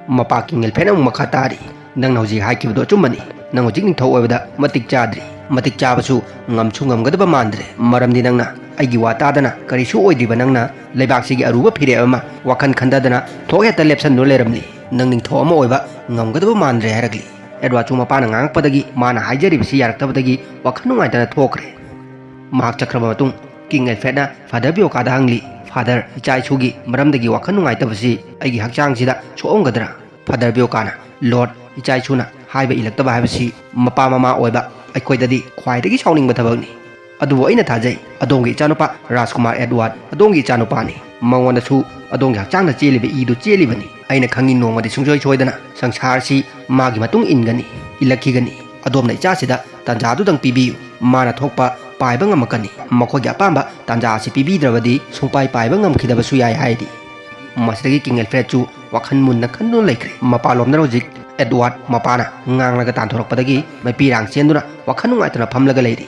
ꯃꯄꯥ ꯀꯤꯡ ꯑꯦꯜꯐ꯭ꯔꯦꯗꯅ ꯑꯃꯨꯛ ꯃꯈꯥ ꯇꯥꯔꯤ, "ꯅꯪꯅ ꯍꯧꯖꯤꯛ ꯍꯥꯏꯈꯤꯕꯗꯨ ꯑꯆꯨꯝꯕꯅꯤ꯫ ꯅꯪ ꯍꯧꯖꯤꯛ ꯅꯤꯡꯊꯧ ꯑꯣꯏꯕꯗ ꯃꯇꯤꯛ ꯆꯥꯗ꯭ꯔꯤ꯫ ꯃꯇꯤꯛ ꯆꯥꯕꯁꯨ ꯉꯝꯁꯨ ꯉꯝꯒꯗꯕ ꯃꯥꯟꯗ꯭ꯔꯦ, ꯃꯔꯝꯗꯤ ꯅꯪꯅ ꯑꯩꯒꯤ ꯋꯥ ꯇꯥꯗꯅ ꯀꯔꯤꯁꯨ ꯑꯣꯏꯗ꯭ꯔꯤꯕ ꯅꯪꯅ ꯂꯩꯕꯥꯛꯁꯤꯒꯤ ꯑꯔꯨꯕ ꯐꯤꯔꯦꯞ ꯑꯃ ꯋꯥꯈꯜ ꯈꯟꯊꯗꯅ ꯊꯣꯛ ꯍꯦꯛꯇ ꯂꯦꯞꯁꯟꯗꯨꯅ ꯂꯩꯔꯝꯂꯤ꯫ ꯅꯪ ꯅꯤꯡꯊꯧ ꯑꯃ ꯑꯣꯏꯕ ꯉꯝꯒꯗꯕ ꯃꯥꯟꯗ꯭ꯔꯦ" ꯍꯥꯏꯔꯛꯂꯤ꯫ ꯑꯦꯗꯋꯥꯔꯗꯁꯨ ꯃꯄꯥꯅ ꯉꯥꯡꯉꯛꯄꯗꯒꯤ ꯃꯥꯅ ꯍꯥꯏꯖꯔꯤꯕꯁꯤ ꯌꯥꯔꯛꯇꯕꯗꯒꯤ ꯋꯥꯈꯜ ꯅꯨꯡꯉꯥꯏꯇꯅ ꯊꯣꯛꯈ꯭ꯔꯦ꯫ ꯃꯍꯥꯛ ꯆꯠꯈ꯭ꯔꯕ ꯃꯇꯨꯡ ꯀꯤꯡ ꯑꯦꯜꯐ꯭ꯔꯦꯗꯅ ꯐꯥꯗꯔ ꯕꯤꯌꯣꯀꯥꯗ ꯍꯪꯂꯤ, "ꯐꯥꯗꯔ, ꯏꯆꯥ ꯏꯁꯨꯒꯤ ꯃꯔꯝꯗꯒꯤ ꯋꯥꯈꯜ ꯅꯨꯡꯉꯥꯏꯇꯕꯁꯤ ꯑꯩꯒꯤ ꯍꯛꯆꯥꯡꯁꯤꯗ ꯁꯣꯛꯑꯝꯒꯗ꯭ꯔꯥ?" ꯐꯥꯗꯔ ꯕꯤꯌꯣꯀꯥꯅ, "ꯂꯣꯔꯗ, ꯏꯆꯥ ꯏꯁꯨꯅ ꯍꯥꯏꯕ ꯏꯜꯂꯛꯇꯕ ꯍꯥꯏꯕꯁꯤ ꯃꯄꯥ ꯃꯃꯥ ꯑꯣꯏꯕ ꯑꯩꯈꯣꯏꯗꯗꯤ ꯈ꯭ꯋꯥꯏꯗꯒꯤ ꯁꯥꯎꯅꯤꯡꯕ ꯊꯕꯛꯅꯤ꯫ "ꯑꯗꯨꯕꯨ ꯑꯩꯅ ꯊꯥꯖꯩ, ꯑꯗꯣꯝꯒꯤ ꯏꯆꯥꯅꯨꯄꯥ ꯔꯥꯖꯀꯨꯃꯥꯔ ꯑꯦꯗꯋꯥꯔꯗ ꯑꯗꯣꯝꯒꯤ ꯏꯆꯥꯅꯨꯄꯥꯅꯤ꯫ ꯃꯉꯣꯟꯗꯁꯨ ꯑꯗꯣꯝꯒꯤ ꯍꯛꯆꯥꯡꯗ ꯆꯦꯜꯂꯤꯕ ꯏꯗꯨ ꯆꯦꯜꯂꯤꯕꯅꯤ꯫ ꯑꯩꯅ ꯈꯪꯏ, ꯅꯣꯡꯃꯗꯤ ꯁꯨꯡꯁꯣꯏ ꯁꯣꯏꯗꯅ ꯁꯪꯁꯥꯔꯁꯤ ꯃꯥꯒꯤ ꯃꯇꯨꯡ ꯏꯟꯒꯅꯤ, ꯏꯜꯂꯛꯈꯤꯒꯅꯤ꯫ ꯑꯗꯣꯝꯅ ꯏꯆꯥꯁꯤꯗ ꯇꯥꯟꯖꯥꯗꯨꯗꯪ ꯄꯤꯕꯤꯌꯨ, ꯃꯥꯅ ꯊꯣꯛꯄ ꯄꯥꯏꯕ ꯉꯝꯃꯛꯀꯅꯤ꯫ ꯃꯈꯣꯏꯒꯤ ꯑꯄꯥꯝꯕ ꯇꯥꯟꯖꯥ ꯑꯁꯤ ꯄꯤꯕꯤꯗ꯭ꯔꯕꯗꯤ ꯁꯨꯡꯄꯥꯏ ꯄꯥꯏꯕ ꯉꯝꯈꯤꯗꯕꯁꯨ ꯌꯥꯏ" ꯍꯥꯏꯔꯤ꯫ ꯃꯁꯤꯗꯒꯤ ꯀꯤꯡ ꯑꯦꯜꯐ꯭ꯔꯦꯗꯁꯨ ꯋꯥꯈꯜ ꯃꯨꯟꯅ ꯈꯟꯗꯨꯅ ꯂꯩꯈ꯭ꯔꯦ꯫ ꯃꯄꯥꯟꯂꯣꯝꯗꯅ ꯍꯧꯖꯤꯛ ꯑꯦꯗꯋꯥꯔꯗ ꯃꯄꯥꯅ ꯉꯥꯡꯂꯒ ꯇꯥꯟꯊꯣꯔꯛꯄꯗꯒꯤ ꯃꯄꯤꯔꯥꯡ ꯆꯦꯟꯗꯨꯅ ꯋꯥꯈꯜ ꯅꯨꯡꯉꯥꯏꯇꯅ ꯐꯝꯂꯒ ꯂꯩꯔꯤ꯫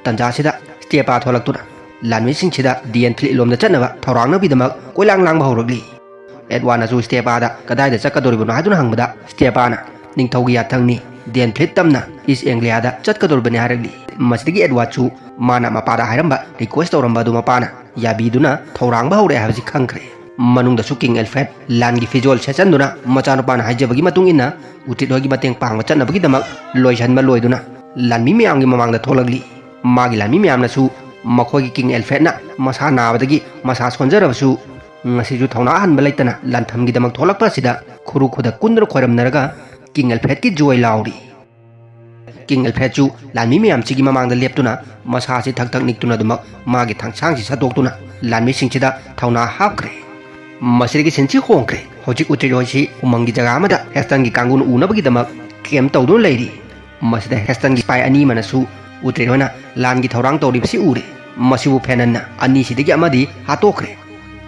ꯇꯟꯖꯥꯁꯤꯗ ꯁ꯭ꯇꯦꯄꯥ ꯊꯣꯛꯂꯛꯇꯨꯅ ꯂꯥꯟꯃꯤꯁꯤꯡꯁꯤꯗ ꯗꯤꯌꯦꯟ ꯐ꯭ꯂꯤꯠ ꯂꯣꯝꯗ ꯆꯠꯅꯕ ꯊꯧꯔꯥꯡꯅꯕꯒꯤꯗꯃꯛ ꯀꯣꯏꯂꯥꯡ ꯂꯥꯡꯕ ꯍꯧꯔꯛꯂꯤ꯫ ꯑꯦꯗꯋꯥꯔꯗꯅꯁꯨ ꯁ꯭ꯇꯦꯄꯥꯗ "ꯀꯗꯥꯏꯗ ꯆꯠꯀꯗꯧꯔꯤꯕꯅꯣ?" ꯍꯥꯏꯗꯨꯅ ꯍꯪꯕꯗ, ꯁ꯭ꯇꯦꯄꯥꯅ "ꯅꯤꯡꯊꯧꯒꯤ ꯌꯥꯊꯪꯅꯤ, ꯗꯤꯌꯦꯟ ꯐ꯭ꯂꯤꯠ ꯇꯝꯅ ꯏꯁ ꯑꯦꯡꯒ꯭ꯂꯤꯌꯥꯗ ꯆꯠꯀꯗꯧꯔꯤꯕꯅꯤ" ꯍꯥꯏꯔꯛꯂꯤ꯫ ꯃꯁꯤꯗꯒꯤ ꯑꯦꯗꯋꯥꯔꯗꯁꯨ ꯃꯥꯅ ꯃꯄꯥꯗ ꯍꯥꯏꯔꯝꯕ, ꯔꯤꯀ꯭ꯋꯦꯁ ꯇꯧꯔꯝꯕ ꯑꯗꯨ ꯃꯄꯥꯅ ꯌꯥꯕꯤꯗꯨꯅ ꯊꯧꯔꯥꯡꯕ ꯍꯧꯔꯛꯑꯦ ꯍꯥꯏꯕꯁꯤ ꯈꯪꯈ꯭ꯔꯦ꯫ ꯃꯅꯨꯡꯗꯁꯨ ꯀꯤꯡ ꯑꯦꯜꯐ꯭ꯔꯦꯗ ꯂꯥꯟꯒꯤ ꯐꯤꯖꯣꯜ ꯁꯦꯠꯆꯟꯗꯨꯅ ꯃꯆꯥꯅꯨꯄꯥꯅ ꯍꯥꯏꯖꯕꯒꯤ ꯃꯇꯨꯡ ꯏꯟꯅ ꯎꯇ꯭ꯔꯤꯠ ꯍꯣꯏꯒꯤ ꯃꯇꯦꯡ ꯄꯥꯡꯕ ꯆꯠꯅꯕꯒꯤꯗꯃꯛ ꯂꯣꯏꯁꯤꯟꯕ ꯂꯣꯏꯗꯨꯅ ꯂꯥꯟꯃꯤ ꯃꯌꯥꯝꯒꯤ ꯃꯃꯥꯡꯗ ꯊꯣꯛꯂꯛꯂꯤ꯫ ꯃꯥꯒꯤ ꯂꯥꯟꯃꯤ ꯃꯌꯥꯝꯅꯁꯨ ꯃꯈꯣꯏꯒꯤ ꯀꯤꯡ ꯑꯦꯜꯐ꯭ꯔꯦꯗꯅ ꯃꯁꯥ ꯅꯥꯕꯗꯒꯤ ꯃꯁꯥ ꯁꯣꯟꯖꯔꯕꯁꯨ ꯉꯁꯤꯁꯨ ꯊꯧꯅꯥ ꯍꯟꯕ ꯂꯩꯇꯅ ꯂꯥꯟꯐꯝꯒꯤꯗꯃꯛ ꯊꯣꯛꯂꯛꯄ ꯑꯁꯤꯗ ꯈꯨꯔꯨ ꯈꯨꯗ ꯀꯨꯟꯗꯨꯅ ꯈꯣꯏꯔꯝꯅꯔꯒ ꯀꯤꯡ ꯑꯦꯜꯐ꯭ꯔꯦꯗꯀꯤ ꯖꯣꯏ ꯂꯥꯎꯔꯤ꯫ ꯀꯤꯡ ꯑꯦꯜꯐ꯭ꯔꯦꯗꯁꯨ ꯂꯥꯟꯃꯤ ꯃꯌꯥꯝꯁꯤꯒꯤ ꯃꯃꯥꯡꯗ ꯂꯦꯞꯇꯨꯅ ꯃꯁꯥꯁꯤ ꯊꯛ ꯊꯛ ꯅꯤꯛꯇꯨꯅ ꯑꯗꯨꯃꯛ ꯃꯥꯒꯤ ꯊꯥꯡꯁꯥꯡꯁꯤ ꯁꯠꯇꯣꯛꯇꯨꯅ ꯂꯥꯟꯃꯤꯁꯤꯡꯁꯤꯗ ꯊꯧꯅꯥ ꯍꯥꯞꯈ꯭ꯔꯦ꯫ ꯃꯁꯤꯗꯒꯤ ꯁꯤꯟꯁꯤ ꯍꯣꯡꯈ꯭ꯔꯦ꯫ ꯍꯧꯖꯤꯛ ꯎꯇ꯭ꯔꯤꯠ ꯍꯣꯏꯁꯤ ꯎꯃꯪꯒꯤ ꯖꯒꯥ ꯑꯃꯗ ꯍꯦꯁꯇꯟꯒꯤ ꯀꯥꯡꯕꯨꯅ ꯎꯅꯕꯒꯤꯗꯃꯛ ꯀꯦꯝ ꯇꯧꯗꯨꯅ ꯂꯩꯔꯤ꯫ ꯃꯁꯤꯗ ꯍꯦꯁꯇꯟꯒꯤ ꯁꯤꯄꯥꯏ ꯑꯅꯤ ꯑꯃꯅꯁꯨ ꯎꯇ꯭ꯔꯤꯠ ꯍꯣꯏꯅ ꯂꯥꯟꯒꯤ ꯊꯧꯔꯥꯡ ꯇꯧꯔꯤꯕꯁꯤ ꯎꯔꯦ꯫ ꯃꯁꯤꯕꯨ ꯐꯦꯅꯟꯅ ꯑꯅꯤꯁꯤꯗꯒꯤ ꯑꯃꯗꯤ ꯍꯥꯠꯇꯣꯛꯈ꯭ꯔꯦ꯫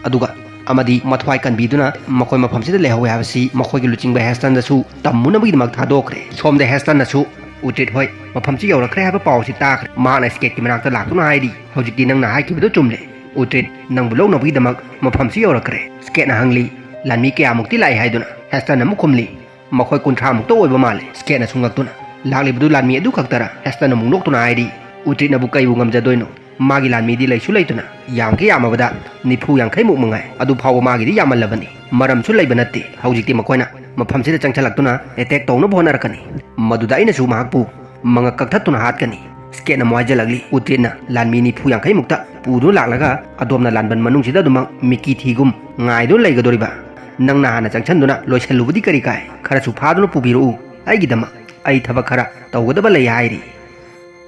ꯑꯗꯨꯒ ꯑꯃꯗꯤ ꯃꯊ꯭ꯋꯥꯏ ꯀꯟꯕꯤꯗꯨꯅ ꯃꯈꯣꯏ ꯃꯐꯝꯁꯤꯗ ꯂꯩꯍꯧꯋꯦ ꯍꯥꯏꯕꯁꯤ ꯃꯈꯣꯏꯒꯤ ꯂꯨꯆꯤꯡꯕ ꯍꯦꯁꯇꯟꯗꯁꯨ ꯇꯝꯃꯨꯅꯕꯒꯤꯗꯃꯛ ꯊꯥꯗꯣꯛꯈ꯭ꯔꯦ꯫ ꯁꯣꯝꯗ ꯍꯦꯁꯇꯟꯅꯁꯨ ꯎꯇ꯭ꯔꯤꯠ ꯍꯣꯏ ꯃꯐꯝꯁꯤ ꯌꯧꯔꯛꯈ꯭ꯔꯦ ꯍꯥꯏꯕ ꯄꯥꯎ ꯑꯁꯤ ꯇꯥꯈ꯭ꯔꯦ꯫ ꯃꯍꯥꯛꯅ ꯁ꯭ꯀꯦꯠꯀꯤ ꯃꯅꯥꯛꯇ ꯂꯥꯛꯇꯨꯅ ꯍꯥꯏꯔꯤ, "ꯍꯧꯖꯤꯛꯇꯤ ꯅꯪꯅ ꯍꯥꯏꯈꯤꯕꯗꯨ ꯆꯨꯝꯂꯦ꯫ ꯎꯇ꯭ꯔꯤꯠ ꯅꯪꯕꯨ ꯂꯧꯅꯕꯒꯤꯗꯃꯛ ꯃꯐꯝꯁꯤ ꯌꯧꯔꯛꯈ꯭ꯔꯦ꯫" ꯁ꯭ꯀꯦꯠꯅ ꯍꯪꯂꯤ, "ꯂꯥꯟꯃꯤ ꯀꯌꯥꯃꯨꯛꯇꯤ ꯂꯥꯛꯏ ꯍꯥꯏꯗꯨꯅ?" ꯍꯦꯁꯇꯟꯅ ꯑꯃꯨꯛ ꯈꯨꯝꯂꯤ, "ꯃꯈꯣꯏ ꯀꯨꯟꯊ꯭ꯔꯥꯃꯨꯛꯇ ꯑꯣꯏꯕ ꯃꯥꯜꯂꯦ꯫" ꯁ꯭ꯀꯦꯠꯅꯁꯨ ꯉꯛꯇꯨꯅ, "ꯂꯥꯛꯂꯤꯕꯗꯨ ꯂꯥꯟꯃꯤ ꯑꯗꯨ ꯈꯛꯇꯔ?" ꯍꯦꯁꯇꯟꯅ ꯑꯃꯨꯛ ꯅꯣꯛꯇꯨꯅ ꯍꯥꯏꯔꯤ, "ꯎꯇ꯭ꯔꯤꯠꯅꯕꯨ ꯀꯩꯕꯨ ꯉꯝꯖꯗꯣꯏꯅꯣ? ꯃꯥꯒꯤ ꯂꯥꯟꯃꯤꯗꯤ ꯂꯩꯁꯨ ꯂꯩꯇꯅ ꯌꯥꯝꯒꯦ ꯌꯥꯝꯃꯕꯗ ꯅꯤꯐꯨ ꯌꯥꯡꯈꯩꯃꯨꯛ ꯃꯉꯥꯏ꯫ ꯑꯗꯨ ꯐꯥꯎꯕ ꯃꯥꯒꯤꯗꯤ ꯌꯥꯝꯃꯜꯂꯕꯅꯤ꯫ ꯃꯔꯝꯁꯨ ꯂꯩꯕ ꯅꯠꯇꯦ꯫ ꯍꯧꯖꯤꯛꯇꯤ ꯃꯈꯣꯏꯅ ꯃꯐꯝꯁꯤꯗ ꯆꯪꯁꯤꯜꯂꯛꯇꯨꯅ ꯑꯦꯇꯦꯛ ꯇꯧꯅꯕ ꯍꯣꯠꯅꯔꯛꯀꯅꯤ꯫ ꯃꯗꯨꯗ ꯑꯩꯅꯁꯨ ꯃꯍꯥꯛꯄꯨ ꯃꯉꯛ ꯀꯛꯊꯠꯇꯨꯅ ꯍꯥꯠꯀꯅꯤ꯫" ꯁ꯭ꯀꯦꯠꯅ ꯑꯃꯨꯛ ꯍꯥꯏꯖꯜꯂꯛꯂꯤ, "ꯎꯇ꯭ꯔꯤꯠꯅ ꯂꯥꯟꯃꯤ ꯅꯤꯐꯨ ꯌꯥꯡꯈꯩꯃꯨꯛꯇ ꯄꯨꯗꯨꯅ ꯂꯥꯛꯂꯒ ꯑꯗꯣꯝꯅ ꯂꯥꯟꯕꯟ ꯃꯅꯨꯡꯁꯤꯗ ꯑꯗꯨꯃꯛ ꯃꯤꯀꯤ ꯊꯤꯒꯨꯝ ꯉꯥꯏꯗꯨꯅ ꯂꯩꯒꯗꯧꯔꯤꯕ? ꯅꯪꯅ ꯍꯥꯟꯅ ꯆꯪꯁꯤꯟꯗꯨꯅ ꯂꯣꯏꯁꯤꯜꯂꯨꯕꯗꯤ ꯀꯔꯤ ꯀꯥꯏ? ꯈꯔꯁꯨ ꯐꯥꯗꯨꯅ ꯄꯨꯕꯤꯔꯛꯎ ꯑꯩꯒꯤꯗꯃꯛ꯫ ꯑꯩ ꯊꯕꯛ ꯈꯔ ꯇꯧꯒꯗꯕ ꯂꯩ" ꯍꯥꯏꯔꯤ꯫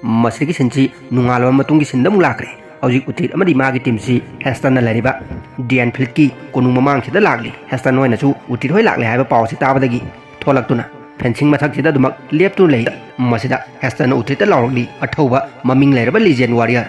ꯃꯁꯤꯒꯤ ꯁꯤꯟꯁꯤ ꯅꯣꯡꯉꯥꯜꯂꯕ ꯃꯇꯨꯡꯒꯤ ꯁꯤꯟꯗ ꯑꯃꯨꯛ ꯂꯥꯛꯈ꯭ꯔꯦ꯫ ꯍꯧꯖꯤꯛ ꯎꯇ꯭ꯔꯤꯠ ꯑꯃꯗꯤ ꯃꯥꯒꯤ ꯇꯤꯝꯁꯤ ꯍꯦꯁꯇꯟꯅ ꯂꯩꯔꯤꯕ ꯗꯤꯌꯟ ꯐꯤꯜꯗꯀꯤ ꯀꯣꯅꯨꯡ ꯃꯃꯥꯡꯁꯤꯗ ꯂꯥꯛꯂꯤ꯫ ꯍꯦꯁꯇꯟ ꯍꯣꯏꯅꯁꯨ ꯎꯇ꯭ꯔꯤꯠ ꯍꯣꯏ ꯂꯥꯛꯂꯦ ꯍꯥꯏꯕ ꯄꯥꯎꯁꯤ ꯇꯥꯕꯗꯒꯤ ꯊꯣꯛꯂꯛꯇꯨꯅ ꯐꯦꯟꯁꯤꯡ ꯃꯊꯛꯁꯤꯗ ꯑꯗꯨꯃꯛ ꯂꯦꯞꯇꯨꯅ ꯂꯩ꯫ ꯃꯁꯤꯗ ꯍꯦꯁꯇꯟꯅ ꯎꯇ꯭ꯔꯤꯠꯇ ꯂꯥꯎꯔꯛꯂꯤ, "ꯑꯊꯧꯕ ꯃꯃꯤꯡ ꯂꯩꯔꯕ ꯂꯤꯖꯦꯟ ꯋꯥꯔꯤꯌꯔ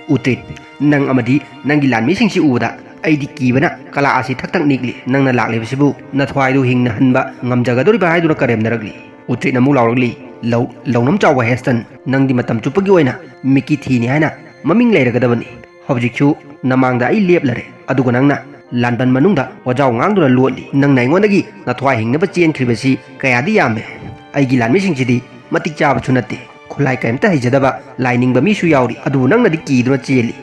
ꯎꯇ꯭ꯔꯤꯠ, ꯅꯪ ꯑꯃꯗꯤ ꯅꯪꯒꯤ ꯂꯥꯟꯃꯤꯁꯤꯡꯁꯤ ꯎꯕꯗ ꯑꯩꯗꯤ ꯀꯤꯕꯅ ꯀꯂꯥ ꯑꯁꯤ ꯊꯛ ꯊꯛ ꯅꯤꯛꯂꯤ꯫ ꯅꯪꯅ ꯂꯥꯛꯂꯤꯕꯁꯤꯕꯨ ꯅꯊ꯭ꯋꯥꯏꯗꯨ ꯍꯤꯡꯅ ꯍꯟꯕ ꯉꯝꯖꯒꯗꯧꯔꯤꯕ?" ꯍꯥꯏꯗꯨꯅ ꯀꯔꯦꯝꯅꯔꯛꯂꯤ꯫ ꯎꯇ꯭ꯔꯤꯠꯅ ꯑꯃꯨꯛ ꯂꯥꯎꯔꯛꯂꯤ, "ꯂꯧ-, ꯂꯧꯅꯝ ꯆꯥꯎꯕ ꯍꯦꯁꯇꯟ, ꯅꯪꯗꯤ ꯃꯇꯝ ꯆꯨꯞꯄꯒꯤ ꯑꯣꯏꯅ ꯃꯤꯀꯤ ꯊꯤꯅꯤ ꯍꯥꯏꯅ ꯃꯃꯤꯡ ꯂꯩꯔꯒꯗꯕꯅꯤ꯫ ꯍꯧꯖꯤꯛꯁꯨ ꯅꯃꯥꯡꯗ ꯑꯩ ꯂꯦꯞꯂꯔꯦ, ꯑꯗꯨꯒ ꯅꯪꯅ ꯂꯥꯟꯕꯟ ꯃꯅꯨꯡꯗ ꯋꯥꯖꯥꯎ ꯉꯥꯡꯗꯨꯅ ꯂꯣꯠꯂꯤ꯫ ꯅꯪꯅ ꯑꯩꯉꯣꯟꯗꯒꯤ ꯅꯊ꯭ꯋꯥꯏ ꯍꯤꯡꯅꯕ ꯆꯦꯟꯈ꯭ꯔꯤꯕꯁꯤ ꯀꯌꯥꯗꯤ ꯌꯥꯝꯃꯦ꯫ ꯑꯩꯒꯤ ꯂꯥꯟꯃꯤꯁꯤꯡꯁꯤꯗꯤ ꯃꯇꯤꯛ ꯆꯥꯕꯁꯨ ꯅꯠꯇꯦ, ꯈꯨꯠꯂꯥꯏ ꯀꯔꯤꯝꯇ ꯍꯩꯖꯗꯕ ꯂꯥꯏꯅꯤꯡꯕ ꯃꯤꯁꯨ ꯌꯥꯎꯔꯤ, ꯑꯗꯨꯕꯨ ꯅꯪꯅꯗꯤ ꯀꯤꯗꯨꯅ ꯆꯦꯜꯂꯤ꯫"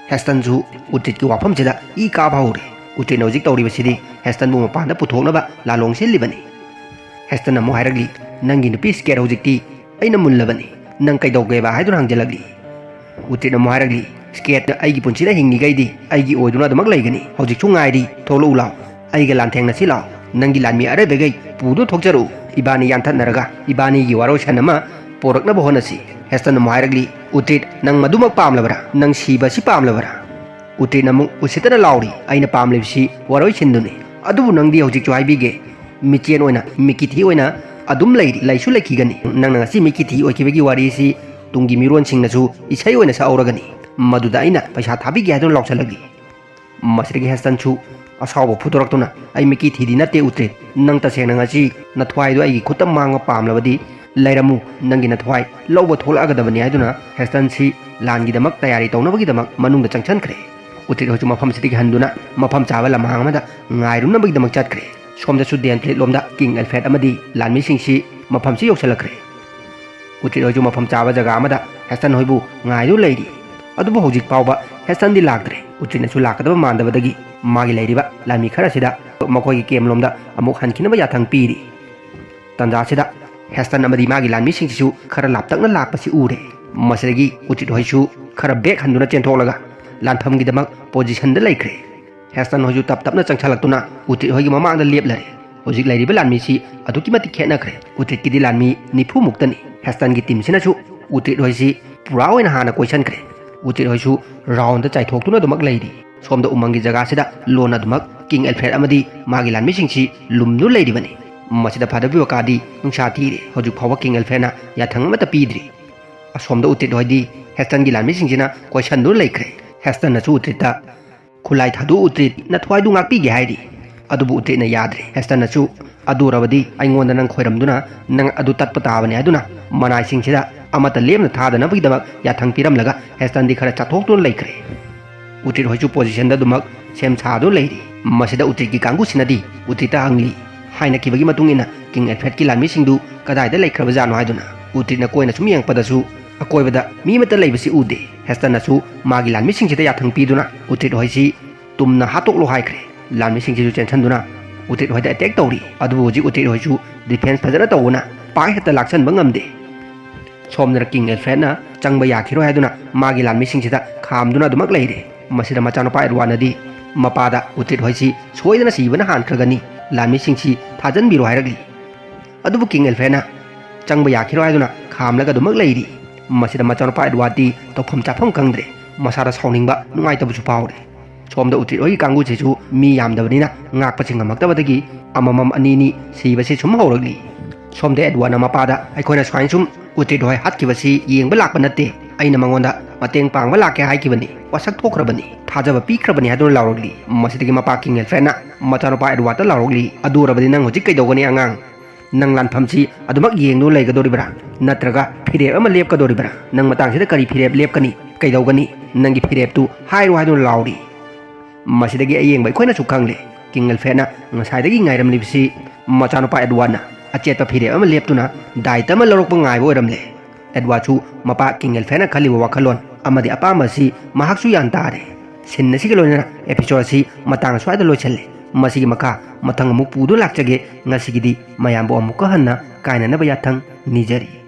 ꯍꯦꯁꯇꯟꯁꯨ ꯎꯇ꯭ꯔꯤꯠꯀꯤ ꯋꯥꯐꯝꯁꯤꯗ ꯏ ꯀꯥꯕ ꯍꯧꯔꯦ꯫ ꯎꯇ꯭ꯔꯤꯠꯅ ꯍꯧꯖꯤꯛ ꯇꯧꯔꯤꯕꯁꯤꯗꯤ ꯍꯦꯁꯇꯟꯕꯨ ꯃꯄꯥꯟꯗ ꯄꯨꯊꯣꯛꯅꯕ ꯂꯥꯂꯣꯡ ꯁꯤꯜꯂꯤꯕꯅꯤ꯫ ꯍꯦꯁꯇꯟ ꯑꯃꯨꯛ ꯍꯥꯏꯔꯛꯂꯤ, "ꯅꯪꯒꯤ ꯅꯨꯄꯤ ꯁ꯭ꯀꯦꯠ ꯍꯧꯖꯤꯛꯇꯤ ꯑꯩꯅ ꯃꯨꯜꯂꯕꯅꯤ꯫ ꯅꯪ ꯀꯩꯗꯧꯒꯦꯕ?" ꯍꯥꯏꯗꯨꯅ ꯍꯪꯖꯜꯂꯛꯂꯤ꯫ ꯎꯇ꯭ꯔꯤꯠꯅ ꯑꯃꯨꯛ ꯍꯥꯏꯔꯛꯂꯤ, "ꯁ꯭ꯀꯦꯠ ꯑꯩꯒꯤ ꯄꯨꯟꯁꯤꯗ ꯍꯤꯡꯂꯤꯈꯩꯗꯤ ꯑꯩꯒꯤ ꯑꯣꯏꯗꯨꯅ ꯑꯗꯨꯃꯛ ꯂꯩꯒꯅꯤ꯫ ꯍꯧꯖꯤꯛꯁꯨ ꯉꯥꯏꯔꯤ, ꯊꯣꯛꯂꯛꯎ ꯂꯥꯎ, ꯑꯩꯒ ꯂꯥꯟꯊꯦꯡꯅꯁꯤ ꯂꯥꯎ꯫ ꯅꯪꯒꯤ ꯂꯥꯟꯃꯤ ꯑꯔꯩꯕꯈꯩ ꯄꯨꯗꯨꯅ ꯊꯣꯛꯆꯔꯛꯎ꯫ ꯏꯕꯥꯅꯤ ꯌꯥꯟꯊꯠꯅꯔꯒ ꯏꯕꯥꯅꯤꯒꯤ ꯋꯥꯔꯣꯏꯁꯟ ꯑꯃ ꯄꯣꯔꯛꯅꯕ ꯍꯣꯠꯅꯁꯤ꯫" ꯍꯦꯁꯇꯟ ꯑꯃꯨꯛ ꯍꯥꯏꯔꯛꯂꯤ, "ꯎꯇ꯭ꯔꯤꯠ, ꯅꯪ ꯃꯗꯨꯃꯛ ꯄꯥꯝꯂꯕ꯭ꯔꯥ? ꯅꯪ ꯁꯤꯕ ꯑꯁꯤ ꯄꯥꯝꯂꯕ꯭ꯔꯥ?" ꯎꯇ꯭ꯔꯤꯠꯅ ꯑꯃꯨꯛ ꯎꯁꯤꯠꯇꯅ ꯂꯥꯎꯔꯤ, "ꯑꯩꯅ ꯄꯥꯝꯂꯤꯕꯁꯤ ꯋꯥꯔꯣꯏꯁꯤꯟꯗꯨꯅꯤ꯫ ꯑꯗꯨꯕꯨ ꯅꯪꯗꯤ ꯍꯧꯖꯤꯛꯁꯨ ꯍꯥꯏꯕꯤꯒꯦ, ꯃꯤꯆꯦꯟ ꯑꯣꯏꯅ ꯃꯤꯀꯤꯊꯤ ꯑꯣꯏꯅ ꯑꯗꯨꯝ ꯂꯩꯔꯤ, ꯂꯩꯁꯨ ꯂꯩꯈꯤꯒꯅꯤ꯫ ꯅꯪꯅ ꯉꯁꯤ ꯃꯤꯀꯤꯊꯤ ꯑꯣꯏꯈꯤꯕꯒꯤ ꯋꯥꯔꯤꯁꯤ ꯇꯨꯡꯒꯤ ꯃꯤꯔꯣꯟꯁꯤꯡꯅꯁꯨ ꯏꯁꯩ ꯑꯣꯏꯅ ꯁꯛꯍꯧꯔꯒꯅꯤ꯫ ꯃꯗꯨꯗ ꯑꯩꯅ ꯄꯩꯁꯥ ꯊꯥꯕꯤꯒꯦ" ꯍꯥꯏꯗꯨꯅ ꯂꯥꯎꯁꯜꯂꯛꯂꯤ꯫ ꯃꯁꯤꯗꯒꯤ ꯍꯦꯁꯇꯟꯁꯨ ꯑꯁꯥꯎꯕ ꯐꯨꯗꯣꯔꯛꯇꯨꯅ, "ꯑꯩ ꯃꯤꯀꯤꯊꯤꯗꯤ ꯅꯠꯇꯦ ꯎꯇ꯭ꯔꯤꯠ, ꯅꯪ ꯇꯁꯦꯡꯅ ꯉꯁꯤ ꯅꯊ꯭ꯋꯥꯏꯗꯣ ꯑꯩꯒꯤ ꯈꯨꯠꯇ ꯃꯥꯡꯕ ꯄꯥꯝꯂꯕꯗꯤ ꯂꯩꯔꯝꯃꯨ, ꯅꯪꯒꯤ ꯅꯊ꯭ꯋꯥꯏ ꯂꯧꯕ ꯊꯣꯛꯂꯛꯑꯒꯗꯕꯅꯤ" ꯍꯥꯏꯗꯨꯅ ꯍꯦꯁꯇꯟꯁꯤ ꯂꯥꯟꯒꯤꯗꯃꯛ ꯇꯌꯥꯔꯤ ꯇꯧꯅꯕꯒꯤꯗꯃꯛ ꯃꯅꯨꯡꯗ ꯆꯪꯁꯤꯟꯈ꯭ꯔꯦ꯫ ꯎꯇ꯭ꯔꯤꯠ ꯍꯣꯏꯁꯨ ꯃꯐꯝꯁꯤꯗꯒꯤ ꯍꯟꯗꯨꯅ ꯃꯐꯝ ꯆꯥꯕ ꯂꯝꯍꯥꯡ ꯑꯃꯗ ꯉꯥꯏꯔꯨꯅꯕꯒꯤꯗꯃꯛ ꯆꯠꯈ꯭ꯔꯦ꯫ ꯁꯣꯝꯗꯁꯨ ꯗꯦꯟ ꯐ꯭ꯂꯤꯠ ꯂꯣꯝꯗ ꯀꯤꯡ ꯑꯦꯜꯐ꯭ꯔꯦꯗ ꯑꯃꯗꯤ ꯂꯥꯟꯃꯤꯁꯤꯡꯁꯤ ꯃꯐꯝꯁꯤ ꯌꯧꯁꯤꯜꯂꯛꯈ꯭ꯔꯦ꯫ ꯎꯇ꯭ꯔꯤꯠ ꯍꯣꯏꯁꯨ ꯃꯐꯝ ꯆꯥꯕ ꯖꯒꯥ ꯑꯃꯗ ꯍꯦꯁꯇꯟ ꯍꯣꯏꯕꯨ ꯉꯥꯏꯗꯨꯅ ꯂꯩꯔꯤ꯫ ꯑꯗꯨꯕꯨ ꯍꯧꯖꯤꯛ ꯐꯥꯎꯕ ꯍꯦꯁꯇꯟꯗꯤ ꯂꯥꯛꯇ꯭ꯔꯦ꯫ ꯎꯇ꯭ꯔꯤꯠꯅꯁꯨ ꯂꯥꯛꯀꯗꯕ ꯃꯥꯟꯗꯕꯗꯒꯤ ꯃꯥꯒꯤ ꯂꯩꯔꯤꯕ ꯂꯥꯟꯃꯤ ꯈꯔꯁꯤꯗ ꯃꯈꯣꯏꯒꯤ ꯀꯦꯝ ꯂꯣꯝꯗ ꯑꯃꯨꯛ ꯍꯟꯈꯤꯅꯕ ꯌꯥꯊꯪ ꯄꯤꯔꯤ꯫ ꯇꯟꯖꯥꯁꯤꯗ ꯍꯦꯁꯇꯟ ꯑꯃꯗꯤ ꯃꯥꯒꯤ ꯂꯥꯟꯃꯤꯁꯤꯡꯁꯤꯁꯨ ꯈꯔ ꯂꯥꯞꯇꯛꯅ ꯂꯥꯛꯄꯁꯤ ꯎꯔꯦ꯫ ꯃꯁꯤꯗꯒꯤ ꯎꯇ꯭ꯔꯤꯠ ꯍꯣꯏꯁꯨ ꯈꯔ ꯕꯦꯛ ꯍꯟꯗꯨꯅ ꯆꯦꯟꯊꯣꯛꯂꯒ ꯂꯥꯟꯐꯝꯒꯤꯗꯃꯛ ꯄꯣꯖꯤꯁꯟꯗ ꯂꯩꯈ꯭ꯔꯦ꯫ ꯍꯦꯁꯇꯟ ꯍꯣꯏꯁꯨ ꯇꯞ ꯇꯞꯅ ꯆꯪꯁꯜꯂꯛꯇꯨꯅ ꯎꯇ꯭ꯔꯤꯠ ꯍꯣꯏꯒꯤ ꯃꯃꯥꯡꯗ ꯂꯦꯞꯂꯔꯦ꯫ ꯍꯧꯖꯤꯛ ꯂꯩꯔꯤꯕ ꯂꯥꯟꯃꯤꯁꯤ ꯑꯗꯨꯛꯀꯤ ꯃꯇꯤꯛ ꯈꯦꯠꯅꯈ꯭ꯔꯦ꯫ ꯎꯇ꯭ꯔꯤꯠꯀꯤꯗꯤ ꯂꯥꯟꯃꯤ ꯅꯤꯐꯨ ꯃꯨꯛꯇꯅꯤ꯫ ꯍꯦꯁꯇꯟꯒꯤ ꯇꯤꯝꯁꯤꯅꯁꯨ ꯎꯇ꯭ꯔꯤꯠ ꯍꯣꯏꯁꯤ ꯄꯨꯔꯥ ꯑꯣꯏꯅ ꯍꯥꯟꯅ ꯀꯣꯏꯁꯟꯈ꯭ꯔꯦ꯫ ꯎꯇ꯭ꯔꯤꯠ ꯍꯣꯏꯁꯨ ꯔꯥꯎꯟꯗ ꯆꯥꯏꯊꯣꯛꯇꯨꯅ ꯑꯗꯨꯃꯛ ꯂꯩꯔꯤ꯫ ꯁꯣꯝꯗ ꯎꯃꯪꯒꯤ ꯖꯒꯥꯁꯤꯗ ꯂꯣꯟꯅ ꯑꯗꯨꯃꯛ ꯀꯤꯡ ꯑꯦꯜꯐ꯭ꯔꯦꯗ ꯑꯃꯗꯤ ꯃꯥꯒꯤ ꯂꯥꯟꯃꯤꯁꯤꯡꯁꯤ ꯂꯨꯝꯗꯨꯅ ꯂꯩꯔꯤꯕꯅꯤ꯫ ꯃꯁꯤꯗ ꯐꯥꯗꯕꯤꯕ ꯀꯥꯗꯤ ꯅꯨꯡꯁꯥ ꯊꯤꯔꯦ꯫ ꯍꯧꯖꯤꯛ ꯐꯥꯎꯕ ꯀꯤꯡ ꯑꯦꯜꯐ꯭ꯔꯦꯗꯅ ꯌꯥꯊꯪ ꯑꯃꯠꯇ ꯄꯤꯗ꯭ꯔꯤ꯫ ꯑꯁꯣꯝꯗ ꯎꯇ꯭ꯔꯤꯠ ꯍꯣꯏꯗꯤ ꯍꯦꯁꯇꯟꯒꯤ ꯂꯥꯟꯃꯤꯁꯤꯡꯁꯤꯅ ꯀꯣꯏꯁꯟꯗꯨꯅ ꯂꯩꯈ꯭ꯔꯦ꯫ ꯍꯦꯁꯇꯟꯅꯁꯨ ꯎꯇ꯭ꯔꯤꯠꯇ ꯈꯨꯠꯂꯥꯏ ꯊꯥꯗꯨ ꯎꯇ꯭ꯔꯤꯠ, ꯅꯊ꯭ꯋꯥꯏꯗꯨ ꯉꯥꯛꯄꯤꯒꯦ ꯍꯥꯏꯔꯤ꯫ ꯑꯗꯨꯕꯨ ꯎꯇ꯭ꯔꯤꯠꯅ ꯌꯥꯗ꯭ꯔꯦ꯫ ꯍꯦꯁꯇꯟꯅꯁꯨ ꯑꯗꯨ ꯑꯣꯏꯔꯕꯗꯤ ꯑꯩꯉꯣꯟꯗ ꯅꯪ ꯈꯣꯏꯔꯝꯗꯨꯅ ꯅꯪ ꯑꯗꯨ ꯇꯠꯄ ꯇꯥꯕꯅꯤ ꯍꯥꯏꯗꯨꯅ ꯃꯅꯥꯏꯁꯤꯡꯁꯤꯗ ꯑꯃꯠꯇ ꯂꯦꯝꯅ ꯊꯥꯗꯅꯕꯒꯤꯗꯃꯛ ꯌꯥꯊꯪ ꯄꯤꯔꯝꯂꯒ ꯍꯦꯁꯇꯟꯗꯤ ꯈꯔ ꯆꯥꯊꯣꯛꯇꯨꯅ ꯂꯩꯈ꯭ꯔꯦ꯫ ꯎꯇ꯭ꯔꯤꯠ ꯍꯣꯏꯁꯨ ꯄꯣꯖꯤꯁꯟꯗ ꯑꯗꯨꯃꯛ ꯁꯦꯝ ꯁꯥꯗꯨꯅ ꯂꯩꯔꯤ꯫ ꯃꯁꯤꯗ ꯎꯇ꯭ꯔꯤꯠꯀꯤ ꯀꯥꯡꯕꯨꯁꯤꯅꯗꯤ ꯎꯇ꯭ꯔꯤꯠꯇ ꯍꯪꯂꯤ, ꯍꯥꯏꯅꯈꯤꯕꯒꯤ ꯃꯇꯨꯡ ꯏꯟꯅ ꯀꯤꯡ ꯑꯦꯜꯐ꯭ꯔꯦꯗꯀꯤ ꯂꯥꯟꯃꯤꯁꯤꯡꯗꯨ ꯀꯗꯥꯏꯗ ꯂꯩꯈ꯭ꯔꯕꯖꯥꯠꯅꯣ ꯍꯥꯏꯗꯨꯅ꯫ ꯎꯇ꯭ꯔꯤꯠꯅ ꯀꯣꯏꯅ ꯁꯨꯝ ꯌꯦꯡꯉꯛꯄꯗꯁꯨ ꯑꯀꯣꯏꯕꯗ ꯃꯤ ꯑꯃꯠꯇ ꯂꯩꯕꯁꯤ ꯎꯗꯦ꯫ ꯍꯦꯁꯇꯟꯅꯁꯨ ꯃꯥꯒꯤ ꯂꯥꯟꯃꯤꯁꯤꯡꯁꯤꯗ ꯌꯥꯊꯪ ꯄꯤꯗꯨꯅ ꯎꯇ꯭ꯔꯤꯠ ꯍꯣꯏꯁꯤ ꯇꯨꯝꯅ ꯍꯥꯠꯇꯣꯛꯂꯣ ꯍꯥꯏꯈ꯭ꯔꯦ꯫ ꯂꯥꯟꯃꯤꯁꯤꯡꯁꯤꯁꯨ ꯆꯦꯟꯁꯤꯟꯗꯨꯅ ꯎꯇ꯭ꯔꯤꯠ ꯍꯣꯏꯗ ꯑꯦꯇꯦꯛ ꯇꯧꯔꯤ꯫ ꯑꯗꯨꯕꯨ ꯍꯧꯖꯤꯛ ꯎꯇ꯭ꯔꯤꯠ ꯍꯣꯏꯁꯨ ꯗꯤꯐꯦꯟꯁ ꯐꯖꯅ ꯇꯧꯕꯅ ꯄꯥꯛ ꯍꯦꯛꯇ ꯂꯥꯛꯁꯟꯕ ꯉꯝꯗꯦ꯫ ꯁꯣꯝꯗꯅ ꯀꯤꯡ ꯑꯦꯜꯐ꯭ꯔꯦꯗꯅ ꯆꯪꯕ ꯌꯥꯈꯤꯔꯣꯏ ꯍꯥꯏꯗꯨꯅ ꯃꯥꯒꯤ ꯂꯥꯟꯃꯤꯁꯤꯡꯁꯤꯗ ꯈꯥꯝꯗꯨꯅ ꯑꯗꯨꯃꯛ ꯂꯩꯔꯦ꯫ ꯃꯁꯤꯗ ꯃꯆꯥꯅꯨꯄꯥ ꯑꯦꯗꯋꯥꯔꯗꯅꯗꯤ ꯃꯄꯥꯗ ꯎꯇ꯭ꯔꯤꯠ ꯍꯣꯏꯁꯤ ꯁꯣꯏꯗꯅ ꯁꯤꯕꯅ ꯍꯥꯟꯈ꯭ꯔꯒꯅꯤ, ꯂꯥꯟꯃꯤꯁꯤꯡꯁꯤ ꯊꯥꯖꯟꯕꯤꯔꯣ ꯍꯥꯏꯔꯛꯂꯤ꯫ ꯑꯗꯨꯕꯨ ꯀꯤꯡ ꯑꯦꯜꯐ꯭ꯔꯦꯗꯅ ꯆꯪꯕ ꯌꯥꯈꯤꯔꯣꯏ ꯍꯥꯏꯗꯨꯅ ꯈꯥꯝꯂꯒ ꯑꯗꯨꯃꯛ ꯂꯩꯔꯤ꯫ ꯃꯁꯤꯗ ꯃꯆꯥꯅꯨꯄꯥ ꯑꯦꯗꯋꯥꯔꯗꯇꯤ ꯇꯧꯐꯝ ꯆꯥꯐꯝ ꯈꯪꯗ꯭ꯔꯦ꯫ ꯃꯁꯥꯗ ꯁꯥꯎꯅꯤꯡꯕ, ꯅꯨꯡꯉꯥꯏꯇꯕꯁꯨ ꯐꯥꯎꯔꯦ꯫ ꯁꯣꯝꯗ ꯎꯇ꯭ꯔꯤꯠ ꯍꯣꯏꯒꯤ ꯀꯥꯡꯕꯨꯁꯤꯁꯨ ꯃꯤ ꯌꯥꯝꯗꯕꯅꯤꯅ ꯉꯥꯛꯄꯁꯤ ꯉꯝꯃꯛꯇꯕꯗꯒꯤ ꯑꯃꯃꯝ ꯑꯅꯤ ꯑꯅꯤ ꯁꯤꯕꯁꯤ ꯁꯨꯝ ꯍꯧꯔꯛꯂꯤ꯫ ꯁꯣꯝꯗ ꯑꯦꯗꯋꯥꯔꯗꯅ ꯃꯄꯥꯗ ꯑꯩꯈꯣꯏꯅ ꯁꯨꯃꯥꯏꯅ ꯁꯨꯝ ꯎꯇ꯭ꯔꯤꯠ ꯍꯣꯏ ꯍꯥꯠꯈꯤꯕꯁꯤ ꯌꯦꯡꯕ ꯂꯥꯛꯄ ꯅꯠꯇꯦ, ꯑꯩꯅ ꯃꯉꯣꯟꯗ ꯃꯇꯦꯡ ꯄꯥꯡꯕ ꯂꯥꯛꯀꯦ ꯍꯥꯏꯈꯤꯕꯅꯤ, ꯋꯥꯁꯛ ꯊꯣꯛꯈ꯭ꯔꯕꯅꯤ, ꯊꯥꯖꯕ ꯄꯤꯈ꯭ꯔꯕꯅꯤ ꯍꯥꯏꯗꯨꯅ ꯂꯥꯎꯔꯛꯂꯤ꯫ ꯃꯁꯤꯗꯒꯤ ꯃꯄꯥ ꯀꯤꯡ ꯑꯦꯜꯐ꯭ꯔꯦꯗꯅ ꯃꯆꯥꯅꯨꯄꯥ ꯑꯦꯗꯋꯥꯔꯗꯇ ꯂꯥꯎꯔꯛꯂꯤ, ꯑꯗꯨ ꯑꯣꯏꯔꯕꯗꯤ ꯅꯪ ꯍꯧꯖꯤꯛ ꯀꯩꯗꯧꯒꯅꯤ ꯑꯉꯥꯡ? ꯅꯪ ꯂꯥꯟꯐꯝꯁꯤ ꯑꯗꯨꯃꯛ ꯌꯦꯡꯗꯨꯅ ꯂꯩꯒꯗꯧꯔꯤꯕ꯭ꯔꯥ? ꯅꯠꯇ꯭ꯔꯒ ꯐꯤꯔꯦꯞ ꯑꯃ ꯂꯦꯞꯀꯗꯧꯔꯤꯕ꯭ꯔꯥ? ꯅꯪ ꯃꯇꯥꯡꯁꯤꯗ ꯀꯔꯤ ꯐꯤꯔꯦꯞ ꯂꯦꯞꯀꯅꯤ? ꯀꯩꯗꯧꯒꯅꯤ? ꯅꯪꯒꯤ ꯐꯤꯔꯦꯞꯇꯨ ꯍꯥꯏꯔꯣ ꯍꯥꯏꯗꯨꯅ ꯂꯥꯎꯔꯤ꯫ ꯃꯁꯤꯗꯒꯤ ꯑꯌꯦꯡꯕ ꯑꯩꯈꯣꯏꯅꯁꯨ ꯈꯪꯂꯦ, ꯀꯤꯡ ꯑꯦꯜꯐ꯭ꯔꯦꯗꯅ ꯉꯁꯥꯏꯗꯒꯤ ꯉꯥꯏꯔꯝꯂꯤꯕꯁꯤ ꯃꯆꯥꯅꯨꯄꯥ ꯑꯦꯗꯋꯥꯔꯗꯅ ꯑꯆꯦꯠꯄ ꯐꯤꯔꯦꯞ ꯑꯃ ꯂꯦꯞꯇꯨꯅ ꯗꯥꯏꯇ ꯑꯃ ꯂꯧꯔꯛꯄ ꯉꯥꯏꯕ ꯑꯣꯏꯔꯝꯂꯦ꯫ ꯑꯦꯗꯋꯥꯔꯗꯁꯨ ꯃꯄꯥ ꯀꯤꯡ ꯑꯦꯜꯐ꯭ꯔꯦꯗꯅ ꯈꯜꯂꯤꯕ ꯋꯥꯈꯜꯂꯣꯟ ꯑꯃꯗꯤ ꯑꯄꯥꯝꯕ ꯑꯁꯤ ꯃꯍꯥꯛꯁꯨ ꯌꯥꯟ ꯇꯥꯔꯦ꯫ ꯁꯤꯟ ꯑꯁꯤꯒ ꯂꯣꯏꯅꯅ ꯑꯦꯄꯤꯁꯣꯗ ꯑꯁꯤ ꯃꯇꯥꯡ ꯑꯁ꯭ꯋꯥꯏꯗ ꯂꯣꯏꯁꯤꯜꯂꯦ꯫ ꯃꯁꯤꯒꯤ ꯃꯈꯥ ꯃꯊꯪ ꯑꯃꯨꯛ ꯄꯨꯗꯨꯅ ꯂꯥꯛꯆꯒꯦ꯫ ꯉꯁꯤꯒꯤꯗꯤ ꯃꯌꯥꯝꯕꯨ ꯑꯃꯨꯛꯀ ꯍꯟꯅ ꯀꯥꯏꯅꯅꯕ ꯌꯥꯊꯪ ꯅꯤꯖꯔꯤ꯫